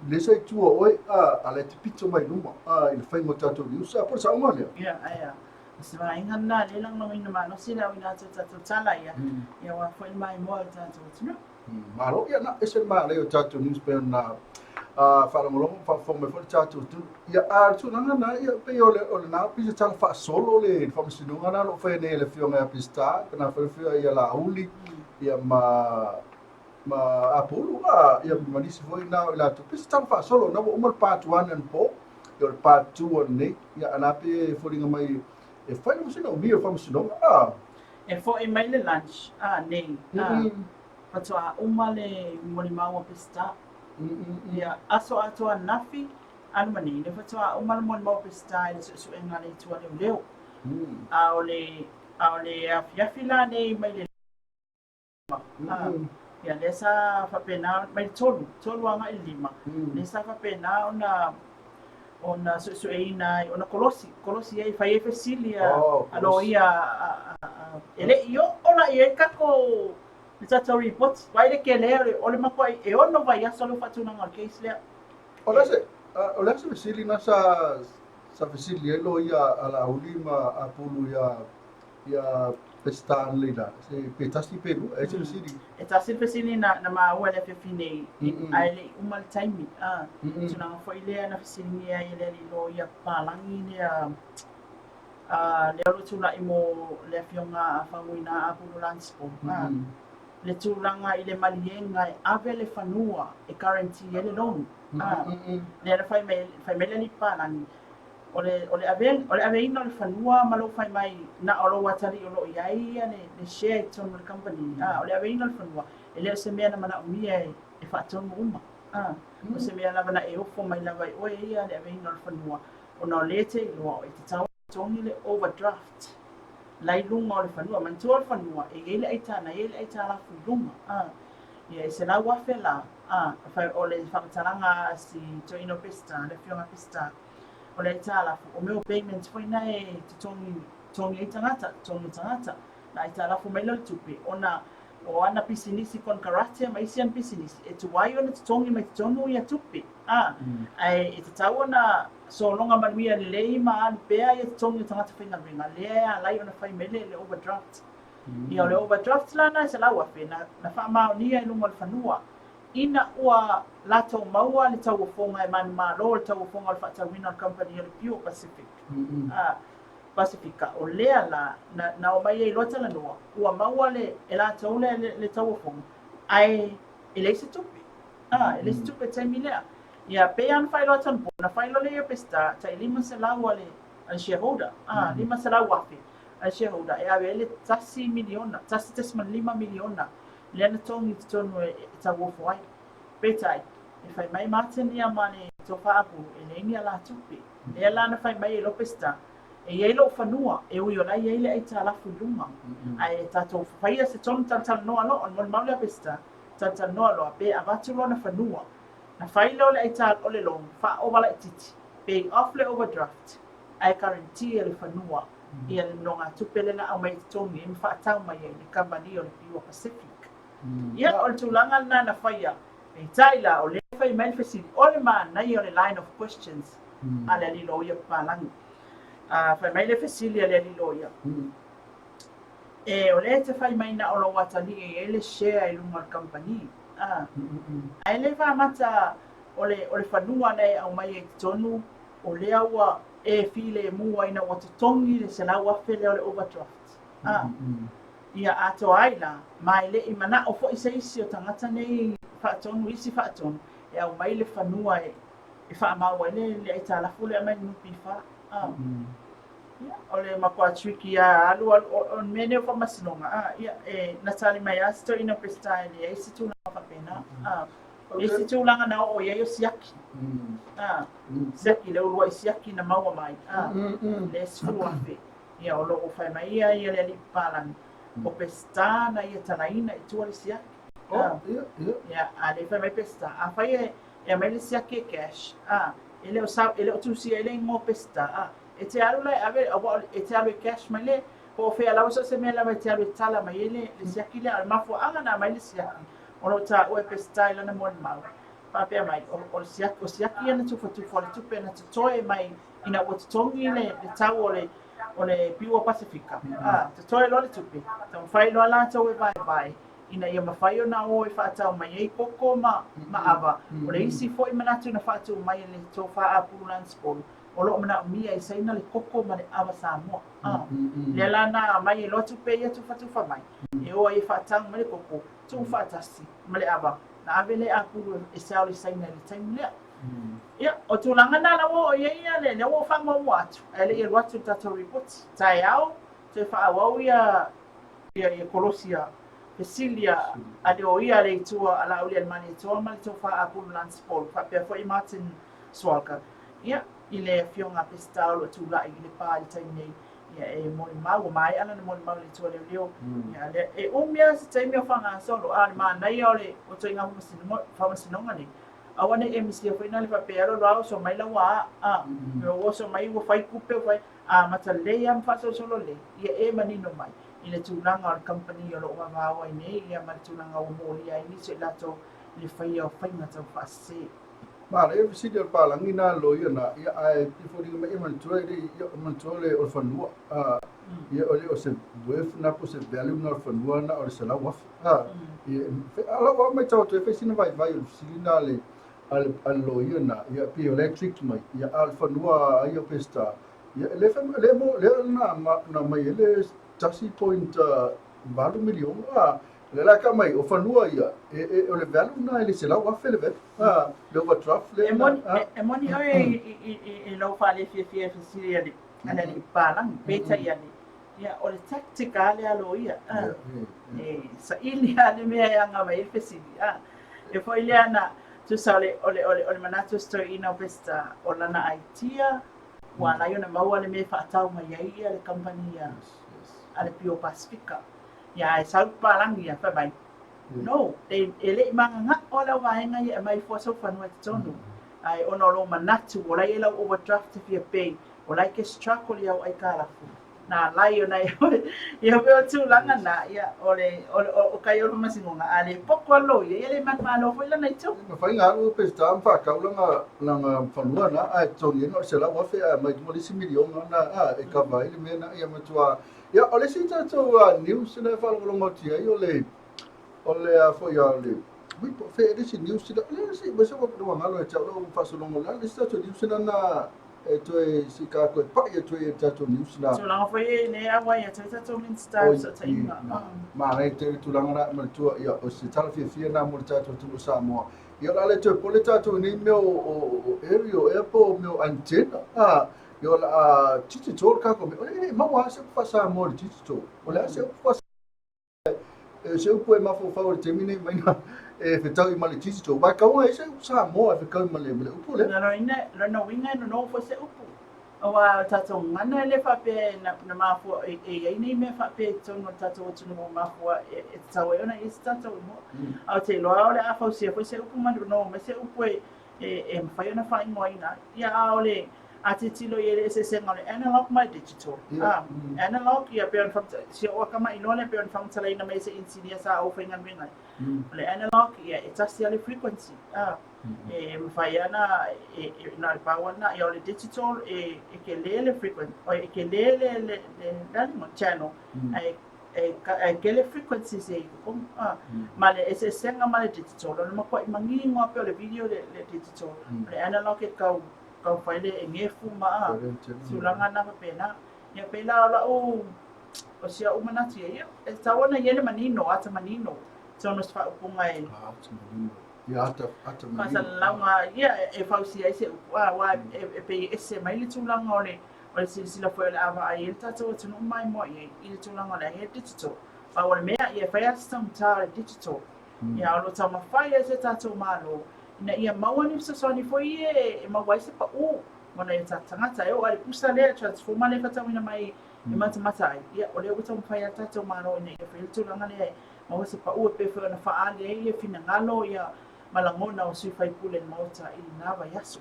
Speaker 4: le sa tu o oi a le te pito mai luma a il fai mo tato ni sa por sa uma le
Speaker 5: ia ia se va inga na le lango lango ina ma no sila ina tato tala ia ia wa foi mai mo tato tunu
Speaker 4: malo ia na ese ma le tato news pe na whalongolongo, whawhong me whare tātou tu. Ia a tūnanga nā, ia pe o le nā, pisa tala whaasolo le whamasinunga nā, lo whae nei le whionga ia pista, kana whae whio ia la uli, ia ma apulu, ia manisi foi nā o la tu. Pisa tala whaasolo, nā wa umal pātu anan po, ia o le pātu nei, ia anā pe wharinga mai, e whai na masina o mia whamasinunga,
Speaker 5: E fo e mai le lunch, nei, patua uma le molimaua pista, ia aso atoa nafi anu mani le fatua o malo mo pesta ile su enga le tua le leo a o le afiafi la nei mai le ia le sa fapena mai tolu anga i lima le sa fapena ona su e ina ona kolosi ai fai e fesilia alo ia ele io ona ia kako le report vai le ke le o le makoa e ono vai aso le fatuna ngal case le
Speaker 4: o le se sili na sa Sa fesili ai loia a Laauli ma Apulu iā iā Peseta analeila, se pe tasi pe lua, e ese fesili.
Speaker 5: E tasi le fesili na na maua i le afiafi nei, ae le i uma le taimi. Tulaga foi lea na fesiligia ai e le alii loia papalagi lea lea o lo o tulai mo le afioga a Faguina Apulu Lanspo. Le tulaga i le maliega e ave le fanua e guarantee ai le loan. Lea na fai mai, fai mai le alii papalagi, o le, o le ave, o le aveina o le fanua ma lou fai mai na o lou atalii o lo o i ai ia le, le share i totonu o le company, o le aveina o le fanua, e le o se mea na manaomia e, e faatonu uma. O se mea lava na e ofo mai lava e oe ia le aveina o le fanua, ona o lea e te iloa o e tatau ona totogi le overdraft la i luga o le fanua. Manatua o le fanua, e i ai le aitana, e i ai le aitalafu i luga. Ia, e $100,000 la, o le faamatalaga a si toeaina o Peseta, le afioga Peseta, o le aitalafu, o mea o payments foi na e totogi, totogi ai tagata, totogi tagata, na aitalafu mai lea o le tupe, ona o ana pisinisi konekarate ma isi ana pisinisi, e tuai ona totogi mai totonu ia tupe, a, ae e tatau ona sologa manuia lelei ma alu pea ia totogi o tagata faigaluega, lea e ala ai ona fai mai le overdraft. Ia, o le overdraft la na e $100,000, na, na faamaonia i luga o le fanua, ina ua latou maua le tauofoga e manumalo, le tauofoga o le faatauina o le kamupani o le Pure Pacific, a, Pasifika, o lea la na, na omai ai loa talanoa, ua maua le, e latou le, le, le tauofoga, ae e leai se tupe. A, e leai se tupe i le taimi lea. Ia, pei lava ona faailoa atu anapo, na fai loa lea e Peseta, tai 500 a le, a le shareholder, a, $500,000 a le shareholder e ave ai le tasi miliona, $1.5 miliona lea na togi i totonu e, e tauofo ai. Peitai, e fai mai Martin ia ma le tofa Apulu, e leai ni alatupe. Lea la na fai mai ai loa Peseta, e i ai lou fanua, e ui o la e i ai le aitalafu i luga. Ae tatou faia se tonu talatalanoa loa, o le molimau lea a Peseta, talatalanoa loa, pe avatu lona fanua. Na fai lea o le aitala, o le loan, faaova laitiiti, pay off le overdraft, ae guarantee e le fanua ia le nonogatupe lea na aumai i totogi ai ma faatau mai ai le kamupani o le Pure Pacific. Ia, o le tulaga lena na faia. Peitai la, o lea e fai mai le fesili, o le manaia o le line of questions a le alii loia papalagi. Fai mai le fesili a le alii loia, E, o lea e te fai mai na o lou atalii e i ai le share i luga o le kamupani, ae le faamata o le, o le fanua na e aumai ai i totonu, o lea ua e filemu ai ina ua totogi le $100,000 lea o le overdraft. Ia atoa ai la, ma e le i manao foi se isi o tagata nei faatonu, isi faatonu, e aumai le fanua e, e faamau ai le, le aitalafu lea mai le NPF. Ia, o le matua tricky lava, alu alu, o, o le mea nei o faamasinoga, a, ia, e, na tali mai lava si toeaina o Peseta e leai se tulaga faapena. A, e isi tulaga na oo i ai o siaki. A, siaki, le uluai siaki na maua mai, a, le $10,000. Ia, o lo o fai mai ia ia le alii papalagi, o Peseta na ia talaina i tua le siaki.
Speaker 4: Oh, ia, ia.
Speaker 5: Ia, a lea fai mai Peseta, afai e, e aumai le siaki e cash, a, e le o sau, e le o tusia ai le igoa o Peseta, a, e te alu la e ave, aua o e te alu e cash mai le, po o fea lava, so o se mea lava e te alu e tala mai ai le, le siaki lea. O le mafuaaga na aumai le siaki, o lo o taua e Peseta i lana molimau, faapea mai, o, o le siaki, o siaki ia na tufatufa, o le tupe na totoe mai ina ua totogi le, le tau o le, o le Piua Pasifika, a, totoe loa le tupe, taumafai loa latou e vaevae, ina ia mafai ona o e faatau mai ai koko ma, ma ava. O le isi foi manatu na faatu mai e le tofa a Pulu Lance Paul, o lo o manaomia e Saina le koko ma le ava Samoa. A, lea la na aumai ai loa tupe ia tufatufa mai, e o ai e faatau mai le koko, tuufaatasi ma le ava, na ave lea a Pulu e sell i Saina i le taimi lea. Ia, o tulaga na la ua oo i ai ia le, lea ua ou faamuamua atu, ae le i alu atu le tatou ripoti. Taeao, toe faaauau ia, ia, ia kolosi a fesili a, a le oia a le Itua a Laaulialemalietoa ma le Tofa a Pulu Lance Paul, faapea foi Martin Swalka. Ia, i le afioga a Peseta o lo o tulai i Lepa i le taimi nei, ia e molimau, ua maea lana molimau i le Atua leoleo. Ia, lea, e umi lava se taimi o faagasolo, a o le manaia o le o ituaiga faamasinoga nei, aua ne i e misia foi na le faapea e alu alu lava oso mai lau a, a, ua oso mai ua fai kupe, ua fai, a amata lelei lava ma faasolosolo lelei, ia e manino mai i le tulaga o le kamupani o lo o vavao ai nei, ia ma le tulaga ua molia ai nisi o i latou i le faia o faiga taufaasese.
Speaker 4: Manaia le fesili a le palagi na loia na, ia ae pei foliga mai ia manatua e le ia manatua le o le fanua. A ia o le o se worth na po se value na o le fanua na o le 100,000. A ia a lau a matau atu e fai sina vaivai o le fesili na a le a le a le loia na, ia pei o la e trick mai. Ia a o le fanua a ia o Peseta, ia le fai le mo le na na mai e le 1.8 miliona. A O le la ka mai, o fanua ia, e, e, o le value na e le 100,000 le value. Ah, le overdraft le
Speaker 5: E moni, ah. e moni oe i, i, i, i lou faalefiafia e fesili a le, a le alii papalagi, peitai ane, ia, o le tactic a lea a loia, ah, e saili lava le mea e aga mai ai le fesili, ah. E foi lea na, tusa o le, o le, o le, o le manatu o si toeaina o Peseta, o lana idea, ua ala ai ona maua le mea e faatau mai ai ia le company a, a le Pio Pasifika. Ia ae sau papalagi ia fai mai, No, e, e le i magaga'o lau vaega ia e aumai fua sou fanua i totonu. Ae ona o lou manatu, o la e i ai lau overdraft e fia pay, o la e ke struggle i au aitalafu. Na alai ona e ia pei o tulaga na, ia o le, o, o, o kai o le faamasinoga, a le poto lava loia, ia le manumalo foi lana itu.
Speaker 4: E mafai ona alu Peseta ma faatau lana, lana fanua na, ae totogi ai na o le 100,000 ae aumai luma le isi miliona na, a, e cover ai le mea na, ia matua Ia, o le isi tatou news lea e faalogologo atu i ai, o le, o le a foi a le, ui, po o fea le isi news lea, le isi, ua se ua galo ia te au lau faasologa, o le a le isi tatou news lea na e toe sika atu e pai atu ai e le tatou news
Speaker 5: na. Tulaga foi e le auai atu ai tatou Minista i fesootaiga.
Speaker 4: Manaia tele tulaga na manatua, ia, o se tala fiafia na mo le tatou atunuu o Samoa. Ia, o le a le toe pole tatou i nei mea o aerial ea po o mea o antenna, a, Ia o le a digital le tatou mea. O le e maua lava se upu faa-Samoa i le digital. O le a se upu faa se upu e mafaufau i le taimi nei mai na e fetaui ma le digital. Aua e tatau ona i ai se upu Samoa e fetaui ma le upu lea.
Speaker 5: Lona uiga e nono foi se upu. Aua o le tatou gagana e le faapea na mafua e i ai nei mea faapea i totonu o le tatou atunuu ua mafua e tatau ai ona i ai se tatou igoa. Ae ou te iloa o le a fausia foi se upu ma nono mai se upu e mafai ona faaigoaina ai. Ia a o le a tilotilo i ai le eseesega o le analog ma le digital. Yeah. Analog ia pei ona si o'u akamai loa lea pei ona faamatalaina mai e se engineer sa ou faigaluega ai. O le analog ia e tasi lava le frequency. E mafai lava ona e na o le pau lava lena. Ia o le digital e e tele le frequency, oi e tele le le le le channel ae e tele frequencies e i totonu ma le eseesega ma le digital o le matuai manino lava pei o le video le le digital o le analog e tau tau fai le e gefu ma tulaga na faapena. Ia pei la o la'u o si a'u manatu ia ia e tatau ona i ai le manino ata manino totonu o se faaupuga e
Speaker 4: Ata manino. Ia ata ata manino.
Speaker 5: Faasalalauga ia e fausia ai se upu aua e pei e ese mai le tulaga o le O le silasila foi o le a vaai ai le tatou atunuu maimoa i ai i le tulaga o le ai digital. Pau o le mea, ia e fai lava si taugata o le digital. Ia, o lo o taumafai ai se tatou Malo ina ia maua ni fesoasoani foi ia e maua ai se pa'ū mo nai o tatou tagata. E oo lava i le pusa lea, transformer lea e faatauina mai e matamata ai, ia, o lea ua taumafai lava le tatou Malo ina ia fai le tulaga lea e maua se pa'ū e pei foi ona faaali ai ia finagalo ia ma lagona o sui usufono o le Maota i lena vaiaso.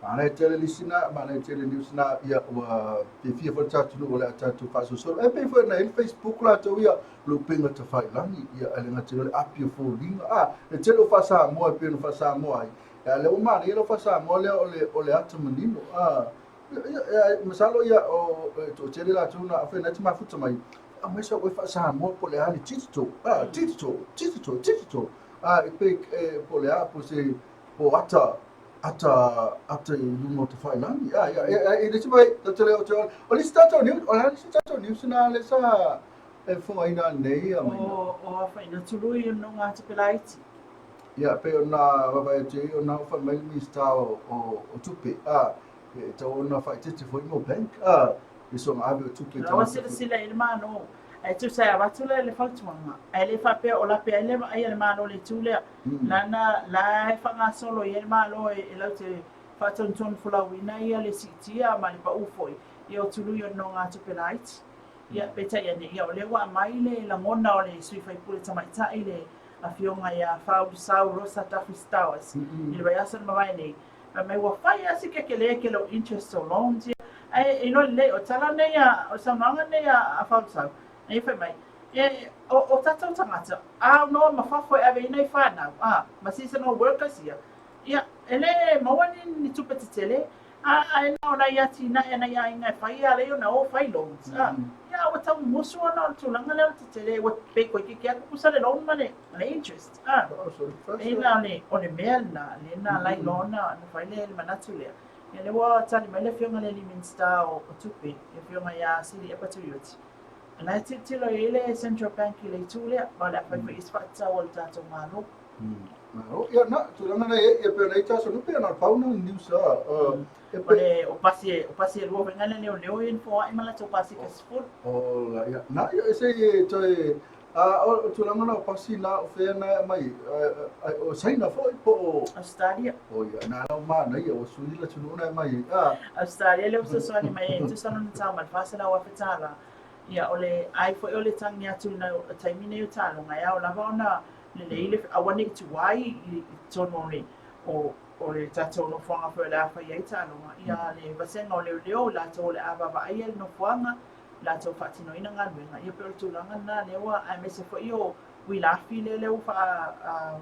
Speaker 4: Manaia tele lisi na, manaia tele news na, ia ua fiafia foi le tatou atunuu o le a tatou faasolosolo. E pei foi ona i ai le Facebook latou ia, o le upega tafailagi, ia ae le gata i lea o le api o foliga. A, le tele o faa-Samoa e pei ona faa-Samoa ai, a o lea ua manaia lau faa-Samoa lea o le, o le ata manino. A, ia, ia, masalo ia o, e toatele latou na, afai na te mafuta mai, aumai sau oe faa-Samoa po o le a le digital, a, digital, digital, digital. A, e pei, e, po o le a, po o se, po o ata, ata ata i luga o Tafailagi. Ah, ia, ia, e le isi mai, tatou le o te o le isi tatou news, o le isi tatou news na le sa e fogaina nei a mai.
Speaker 5: O o afaina tului o nonga atu pe laiti.
Speaker 4: Ia, pei ona vaavaai atu ai, ona o fai mai le Minisita o, o, o tupe, a, e tatau ona faaeteete foi mo bank, a, i soona ave o tupe i
Speaker 5: Laua tagata foi. silasila i le Malo, ae tusa e avatu le le fautuaga, ae le faapea o lape ai le vaai a le Malo i le itu lea. Lana la e faagasolo i ai le Malo e laute faatonutonu folauina ia le siitia ma le pau foi ia o tului o nonogatupe laiti. Ia, peitai ane, ia o lea ua aumai le lagona o le sui faipule tamaitai le Afioga ia Faulusau Rosa Duffy Stowers i le vaiaso na mavae nei, fai mai ua fai lava si kekelē kele o interest o loans ia, ae iloa lelei, o tala nei a, o saunoaga nei a Faulusau, na ia fai mai, E, o, o tatou tagata, aunoa ma fafo e ave ai nai fanau, a, ma seasonal workers ia. Ia, e le maua ni tupe tetele, a ae na o nai atinae a nai aiga e fai a lei ona o fai loans. A, ia ua tau musu ona o le tulaga lea o le tetele, ua pei toeitiiti atu pusa le loan ma le interest. A, e na o le mea lena, lea na ala ai loa ona fai le manatu lea. Ia lea ua tali mai le Afioga i le alii Minisita o Tupe, le Afioga ia Sili Epa Tuioti. O la e tilotilo i ai le Central Bank i le itu lea, ma o le a fai foi i ai se faatatau a le tatou Malo.
Speaker 4: Malo. Ia, na, tulaga na ia, ia pe ona i taso nupe, na pau na news a.
Speaker 5: E pe... O le, o pasi, o pasi e lua foi ngale leo leo i foai ma latou pasi ka sefulu.
Speaker 4: O la, ia, na, ia, se i toe, a, o tulaga na o pasi na o fea na e mai, o Saina foi po o...
Speaker 5: Australia.
Speaker 4: O ia, na lau mana ia, o sui la tunu na e mai, a.
Speaker 5: Australia le fesoasoani mai e tusa lona tau ma le $400,000 tala. Ia, o le ai foi o le tagi atu i le taimi nei o taaloga, e ao lava ona lelei le aua ne i tuai i totonu o le o le tatou nofoaga foi o le a fai ai taaloga, ia le vasega o leoleo, i latou o le a vaavaaia le nofoaga, latou faatinoina galuega, ia pei o le tulaga lena lea ua, aemaise foi o uilafi lea lea ua faa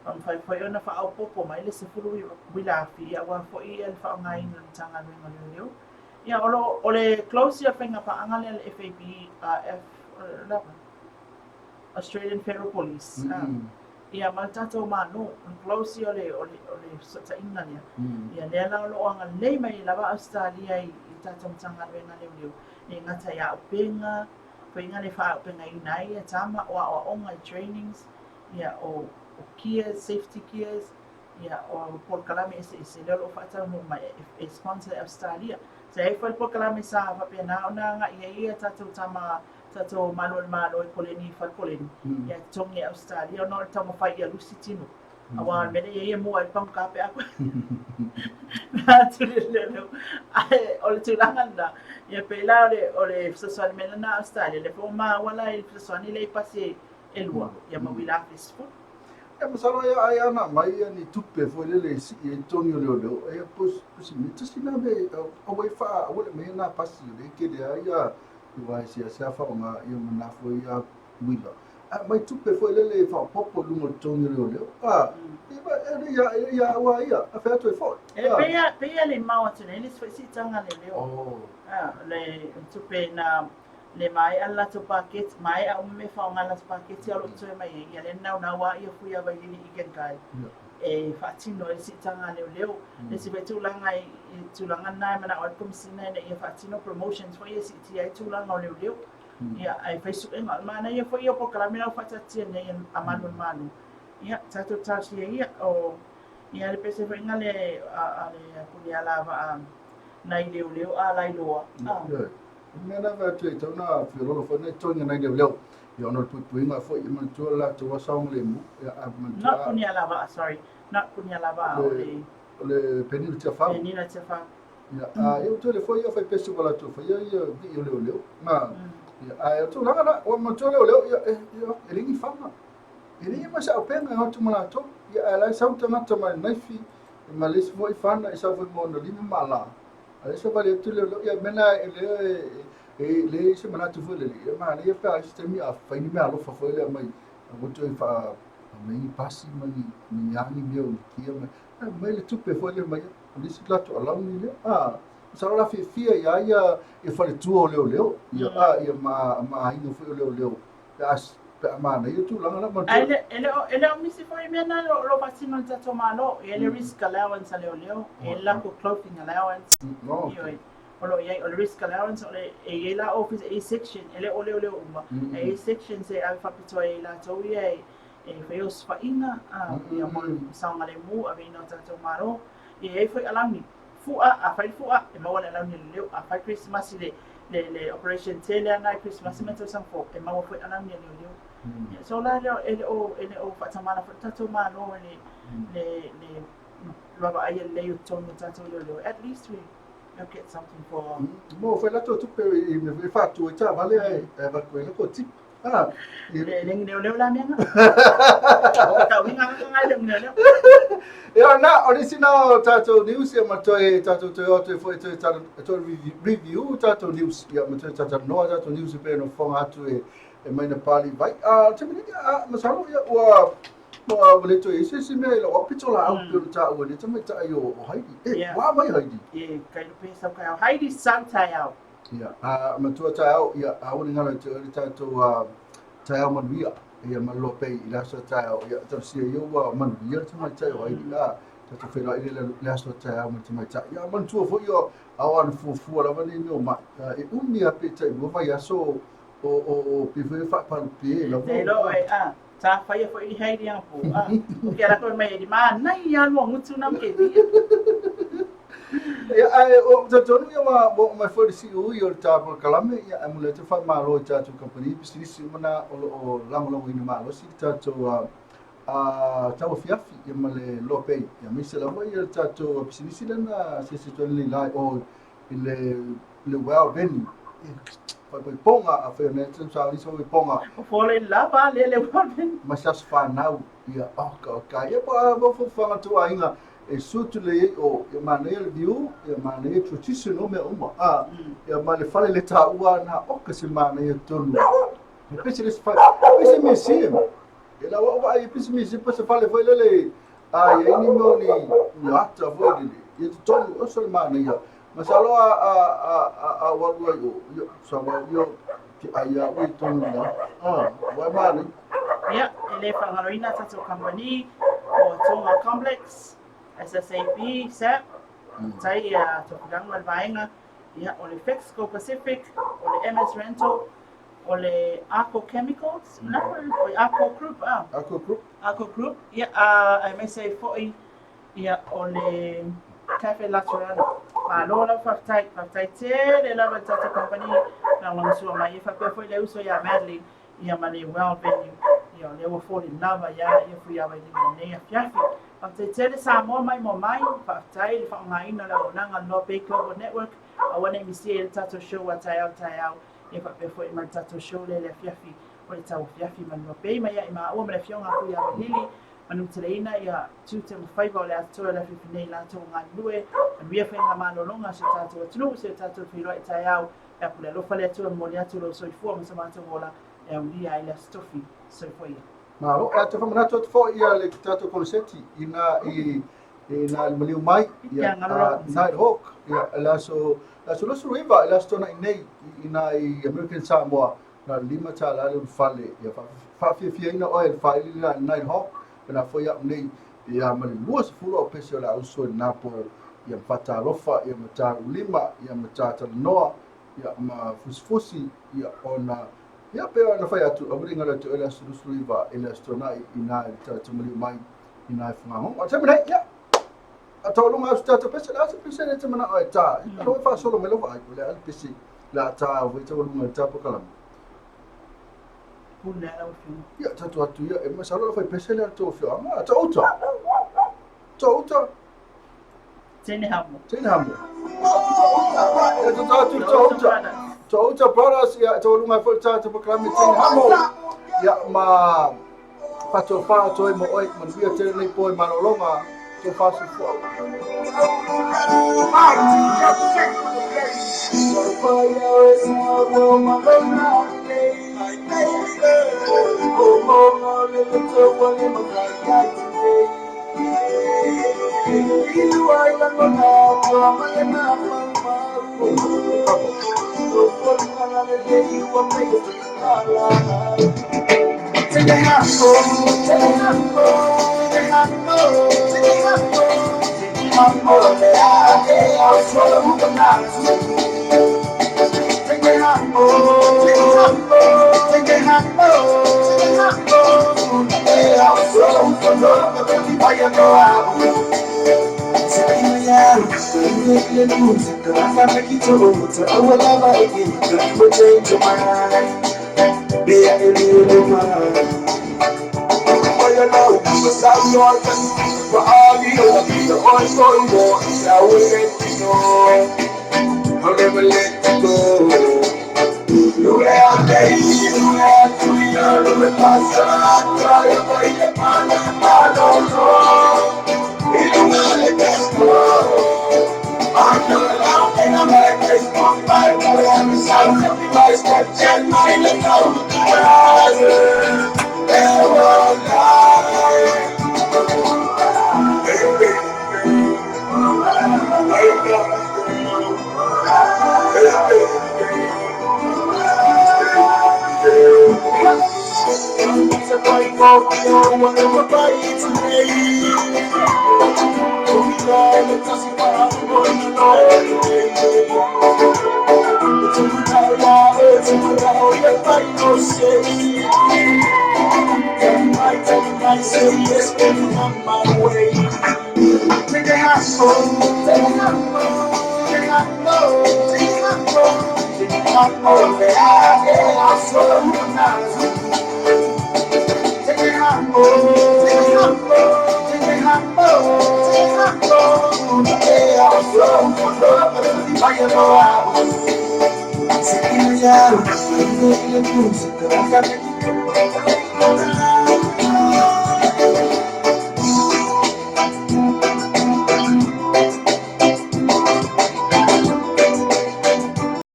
Speaker 5: mafai foi ona faaopoopo mai le 10 uilafi, ia aua foi le faaaogaina o le Matagaluega o Leoleo. Ia o lo o le close ia faiga paaga lea le FAB, F, lava, Australian Federal Police, ia ma le tatou Malo, o le close ia o le, o le, o le fesootaiga lea. Ia lea la o lo o agalelei mai lava Ausetalia i le tatou Matagaluega Leoleo, e le gata i auupega, faiga le faaauupegaina ai ia tama, o aoaoga i trainings, ia o, o gears, safety gears, ia o polokalame eseese lea o lo o faataunuu mai e sponsor e Ausetalia. Sa i ai foi le polokalame sa faapena ona agai ai ia tatou tama tatou malu o le Malo i koleni i fale koleni, ia totogi e Ausetalia ona o le taumafai ia lusi tino. Aua o le mea lea e i ai e mua ai le pagoka pe a atu le leoleo. Ae o le tulaga lena, ia pei la o le, o le fesoasoani mai lena a Ausetalia, lea foi ua maua la i le fesoasoani lea i pasi e lua, ia ma uila 10,000.
Speaker 4: Ia masalo ia ai ana mai ia ni tupe foi lele e sii ai totogi o leoleo, ia pusi me tasi na me aua e faa aua le mai na pasi o le kele ai ia aua e seasea faaaoga ia ma na foi ia uila. Ae aumai tupe foi lele e faaopoopo i luga o le totogi o leoleo. A, e le ia, ia aua ia, a fai atu ai foi.
Speaker 5: E pei a, pei a le mau atu nei le isi foi siitaga a leoleo.
Speaker 4: Oh.
Speaker 5: A, le tupe na le maea le latou paketi, maea uma mea e faaaoga i le latou paketi a o lo o totoe mai ai, ia lea na naunau lava ia Fui Availili Egan Guy e faatino ai le siitaga a leoleo. Le isi foi tulaga i tulaga na e manao ai le Komesina ina ia faatino promotions foi ia e siitia ai tulaga o leoleo. Ia, ae fai suega. O le manaia foi ia o polokalame la ua faataatitia nei a Malu o le Malo. Ia, tatou talosia ia, o, ia le pese foi na le, a le Punialavaa nai leoleo a lailoa.
Speaker 4: Ia, mea na fai atu e tau na fiololo foi na totogi nai leoleo. Ia ona o le puipuiga foi, ia manatua le latou lava saogalemu. Ia, a
Speaker 5: manatua. Not Punialavaa, sorry. Not Punialavaa, o le...
Speaker 4: O le Penina Tiafau.
Speaker 5: Penina Tiafau.
Speaker 4: Ia, a ia ua tele foi ia faipese ua latou faia ia vii o leoleo. Na, ia, ae o tulaga na, ua manatua leoleo, ia, e, ia, e le ni fana. E le ma se auupega e o atu ma latou. Ia, ae la e sau tagata ma le naifi, ma le isi foi fana e sau foi ma ona lima ma ala. A le savali atu leoleo, ia, mea na e le, e le se manatu foi lele. Ia, manaia pe a i se taimi a fai ni meaalofa foi lea mai, ua toe faa, mai ni pasi ma ni, ni a ni mea o ni kia ma, mai le tupe foi lea mai, o le isi latou alauni lea. A, masalo la fiafia ia ia ia faletua o leoleo, ia a ia ma ma aiga foi o leoleo. Pe a pe a manaia tulaga la ma
Speaker 5: Ae le e le o e le o misi foi mea na o lo o faatino e le tatou Malo. E i ai le risk allowance a leoleo, e i ai le latou clothing allowance. Ioe. O lo o i ai, o le risk allowance o le e i ai la office, e i ai section, e le o leoleo uma, e i ai sections e ave faapitoa ai e i latou ia e e fai osofaiga, a, ia mo le saogalemu aveina o tatou Malo. Ia e i ai foi alauni, fu'a, a fai le fu'a, e maua le alauni a leoleo, a fai Kerisimasi le, le, le operation tele lava lena i Kerisimasi ma le tausaga fou, e maua foi alauni a leoleo. Ia, so la e le o, e le o, e le o faatamala foi le tatou Malo i le, le, le vaavaaia lelei o totonu o tatou leoleo. At least we, we'll get something for...
Speaker 4: Maua foi latou tupe i mea foi e faatu ai taavale ae avatu ai latou tip. Ah,
Speaker 5: Le le leoleo la mea na. Tau inga nga le leoleo.
Speaker 4: Ia na, o nisi na o tatou news ia ma toe tatou toe o atu ai foi toe tala toe review tatou news ia ma toe talatalanoa tatou news e pei ona fofoga atu e e mai na pali vai. Ah, te mini ah masalo ia ua Ma ua le toe i ai se isi mea i lau au pito laau pei ona taua e le tamaitai o Heidi. E, ua mai Heidi.
Speaker 5: E, kai lupe sau taeao. Heidi sau taeao.
Speaker 4: Ia, a matua taeao, ia, aua ne i galo ia te oe le tatou taeao manuia, ia ma le Loa Pei i le aso a taeao. Ia, talosia ia ua manuia le tamaitai o Heidi. A, tatou feiloai lea i le aso a taeao ma le tamaitai. Ia, manatua foi o ao ana fuafua lava nei mea o mai. E umi lava pe tai lua vaiaso o pei foi e faapalupe lava.
Speaker 5: Te iloa oe, a, sa faia foi i Heidi anapo, a, o ke ala koe mai e di mānai a lua ngutu na ke via.
Speaker 4: Ia, ae o talitonu ia ua oo mai foi le siui o le ta polokalame, ia, ae momoli atu le faamalo i tatou kamupani pisinisi uma na o lo o lagolagoina malosi le tatou tauafiafi ia ma le Loa Pei, ia aemaise lava ia le tatou pisinisi lea na asiasi atu ai lenei la o i le Well Venue. Faaipoipoga, afai o nei sa nisi faaipoipoga.
Speaker 5: O fole lava le le Well Venue.
Speaker 4: Ma se aso fanau, ia, oka oka. Ia po a fuafuaga tou aiga e sutu lelei ai o, ia manaia le view, ia manaia traditional mea uma. A, ia ma le fale le taua na oka se manaia tonu. E pese le fale, pese museum. E lau au vaai e pese museum, pese fale foi lele a i ai ni mea o ni ni ata foi lele. Ia totonu, oso le manaia. Masalo a a a a a ua alu ai o, ia, sa wa ia te ai a ui tonu na. A, wa manaia.
Speaker 5: Ia, e le faagaloina tatou kamupani o Tonga Complex, SSAB, SAP, tai a Tofilagi ma le vaega, ia, o le Fexco Pacific, o le MS Rental, o le Arco Chemicals, na o le Arco Group, ah.
Speaker 4: Arco Group.
Speaker 5: Arco Group, ia, a aemaise ai foi, ia, o le Cafe Laterano. Malo lava faafetai, faafetai tele lava i le tatou kamupani lagolagosua mai. Ia faapea foi le uso ia Madeline, ia ma le Well Venue, ia o lea ua foli lava ia ia Fuiava i lenei afiafi. Faafetai tele Samoa mai mo mai, faafetai le faaaogaina o le auaunaga a le Loa Bay Global Network, aua ne i misia i le tatou show a taeao taeao. Ia faapea foi ma le tatou show lea i le afiafi o le tauafiafi ma le Loa Bay mai ia i maua ma le afioga a Fuiava Lili manuteleina ia tiute ma faiva o le atoa i le afiafi nei latou galulue manuia faiga malologa a si o tatou atunuu si o tatou feiloai taeao e apu le alofa le Atua e momoli atu lou soifua ma so matou ola e aulia ai le Aso Tofi. Soifua ia.
Speaker 4: Malo, e atu faamanatu atu foi ia le tatou koneseti ina i i na maliu mai ia Night Hawk ia le aso le aso 29 le aso Toonai nei ina i American Samoa na o le $5 le ulufale ia faafiafiaina oe i le faili lena i le Night Hawk pena foi au nei ia ma le 20 au pese o le a uso i lena po ia ma faatalofa ia ma taulima ia ma tatalanoa ia ma fusifusi ia ona ia pei ona fai atu aua ne i galo ia te oe le aso 29 i le aso Toonai ina i le tatou maliu mai ina e fugagogo. A taimi nei, ia, a taualuga au se tatou pese, le a se pese le te manao e tā. Mm. Alo e faasolo mai lau vaai, o le a le pese le a tā au foi taualuga i le tā polokalame.
Speaker 5: Pule a lau afioga.
Speaker 4: Ia, tatou atu ia, e masalo la fai pese le a tou afioaga. A touta. Touta.
Speaker 5: Tene hamo.
Speaker 4: Tene hamo. Ia, tatou atu touta. Touta Brothers, ia, taualuga foi le tatou polokalame tene hamo. Ia, ma Faatofa atu ai mo oe, manuia tele nei po i malologa, tofa soifua.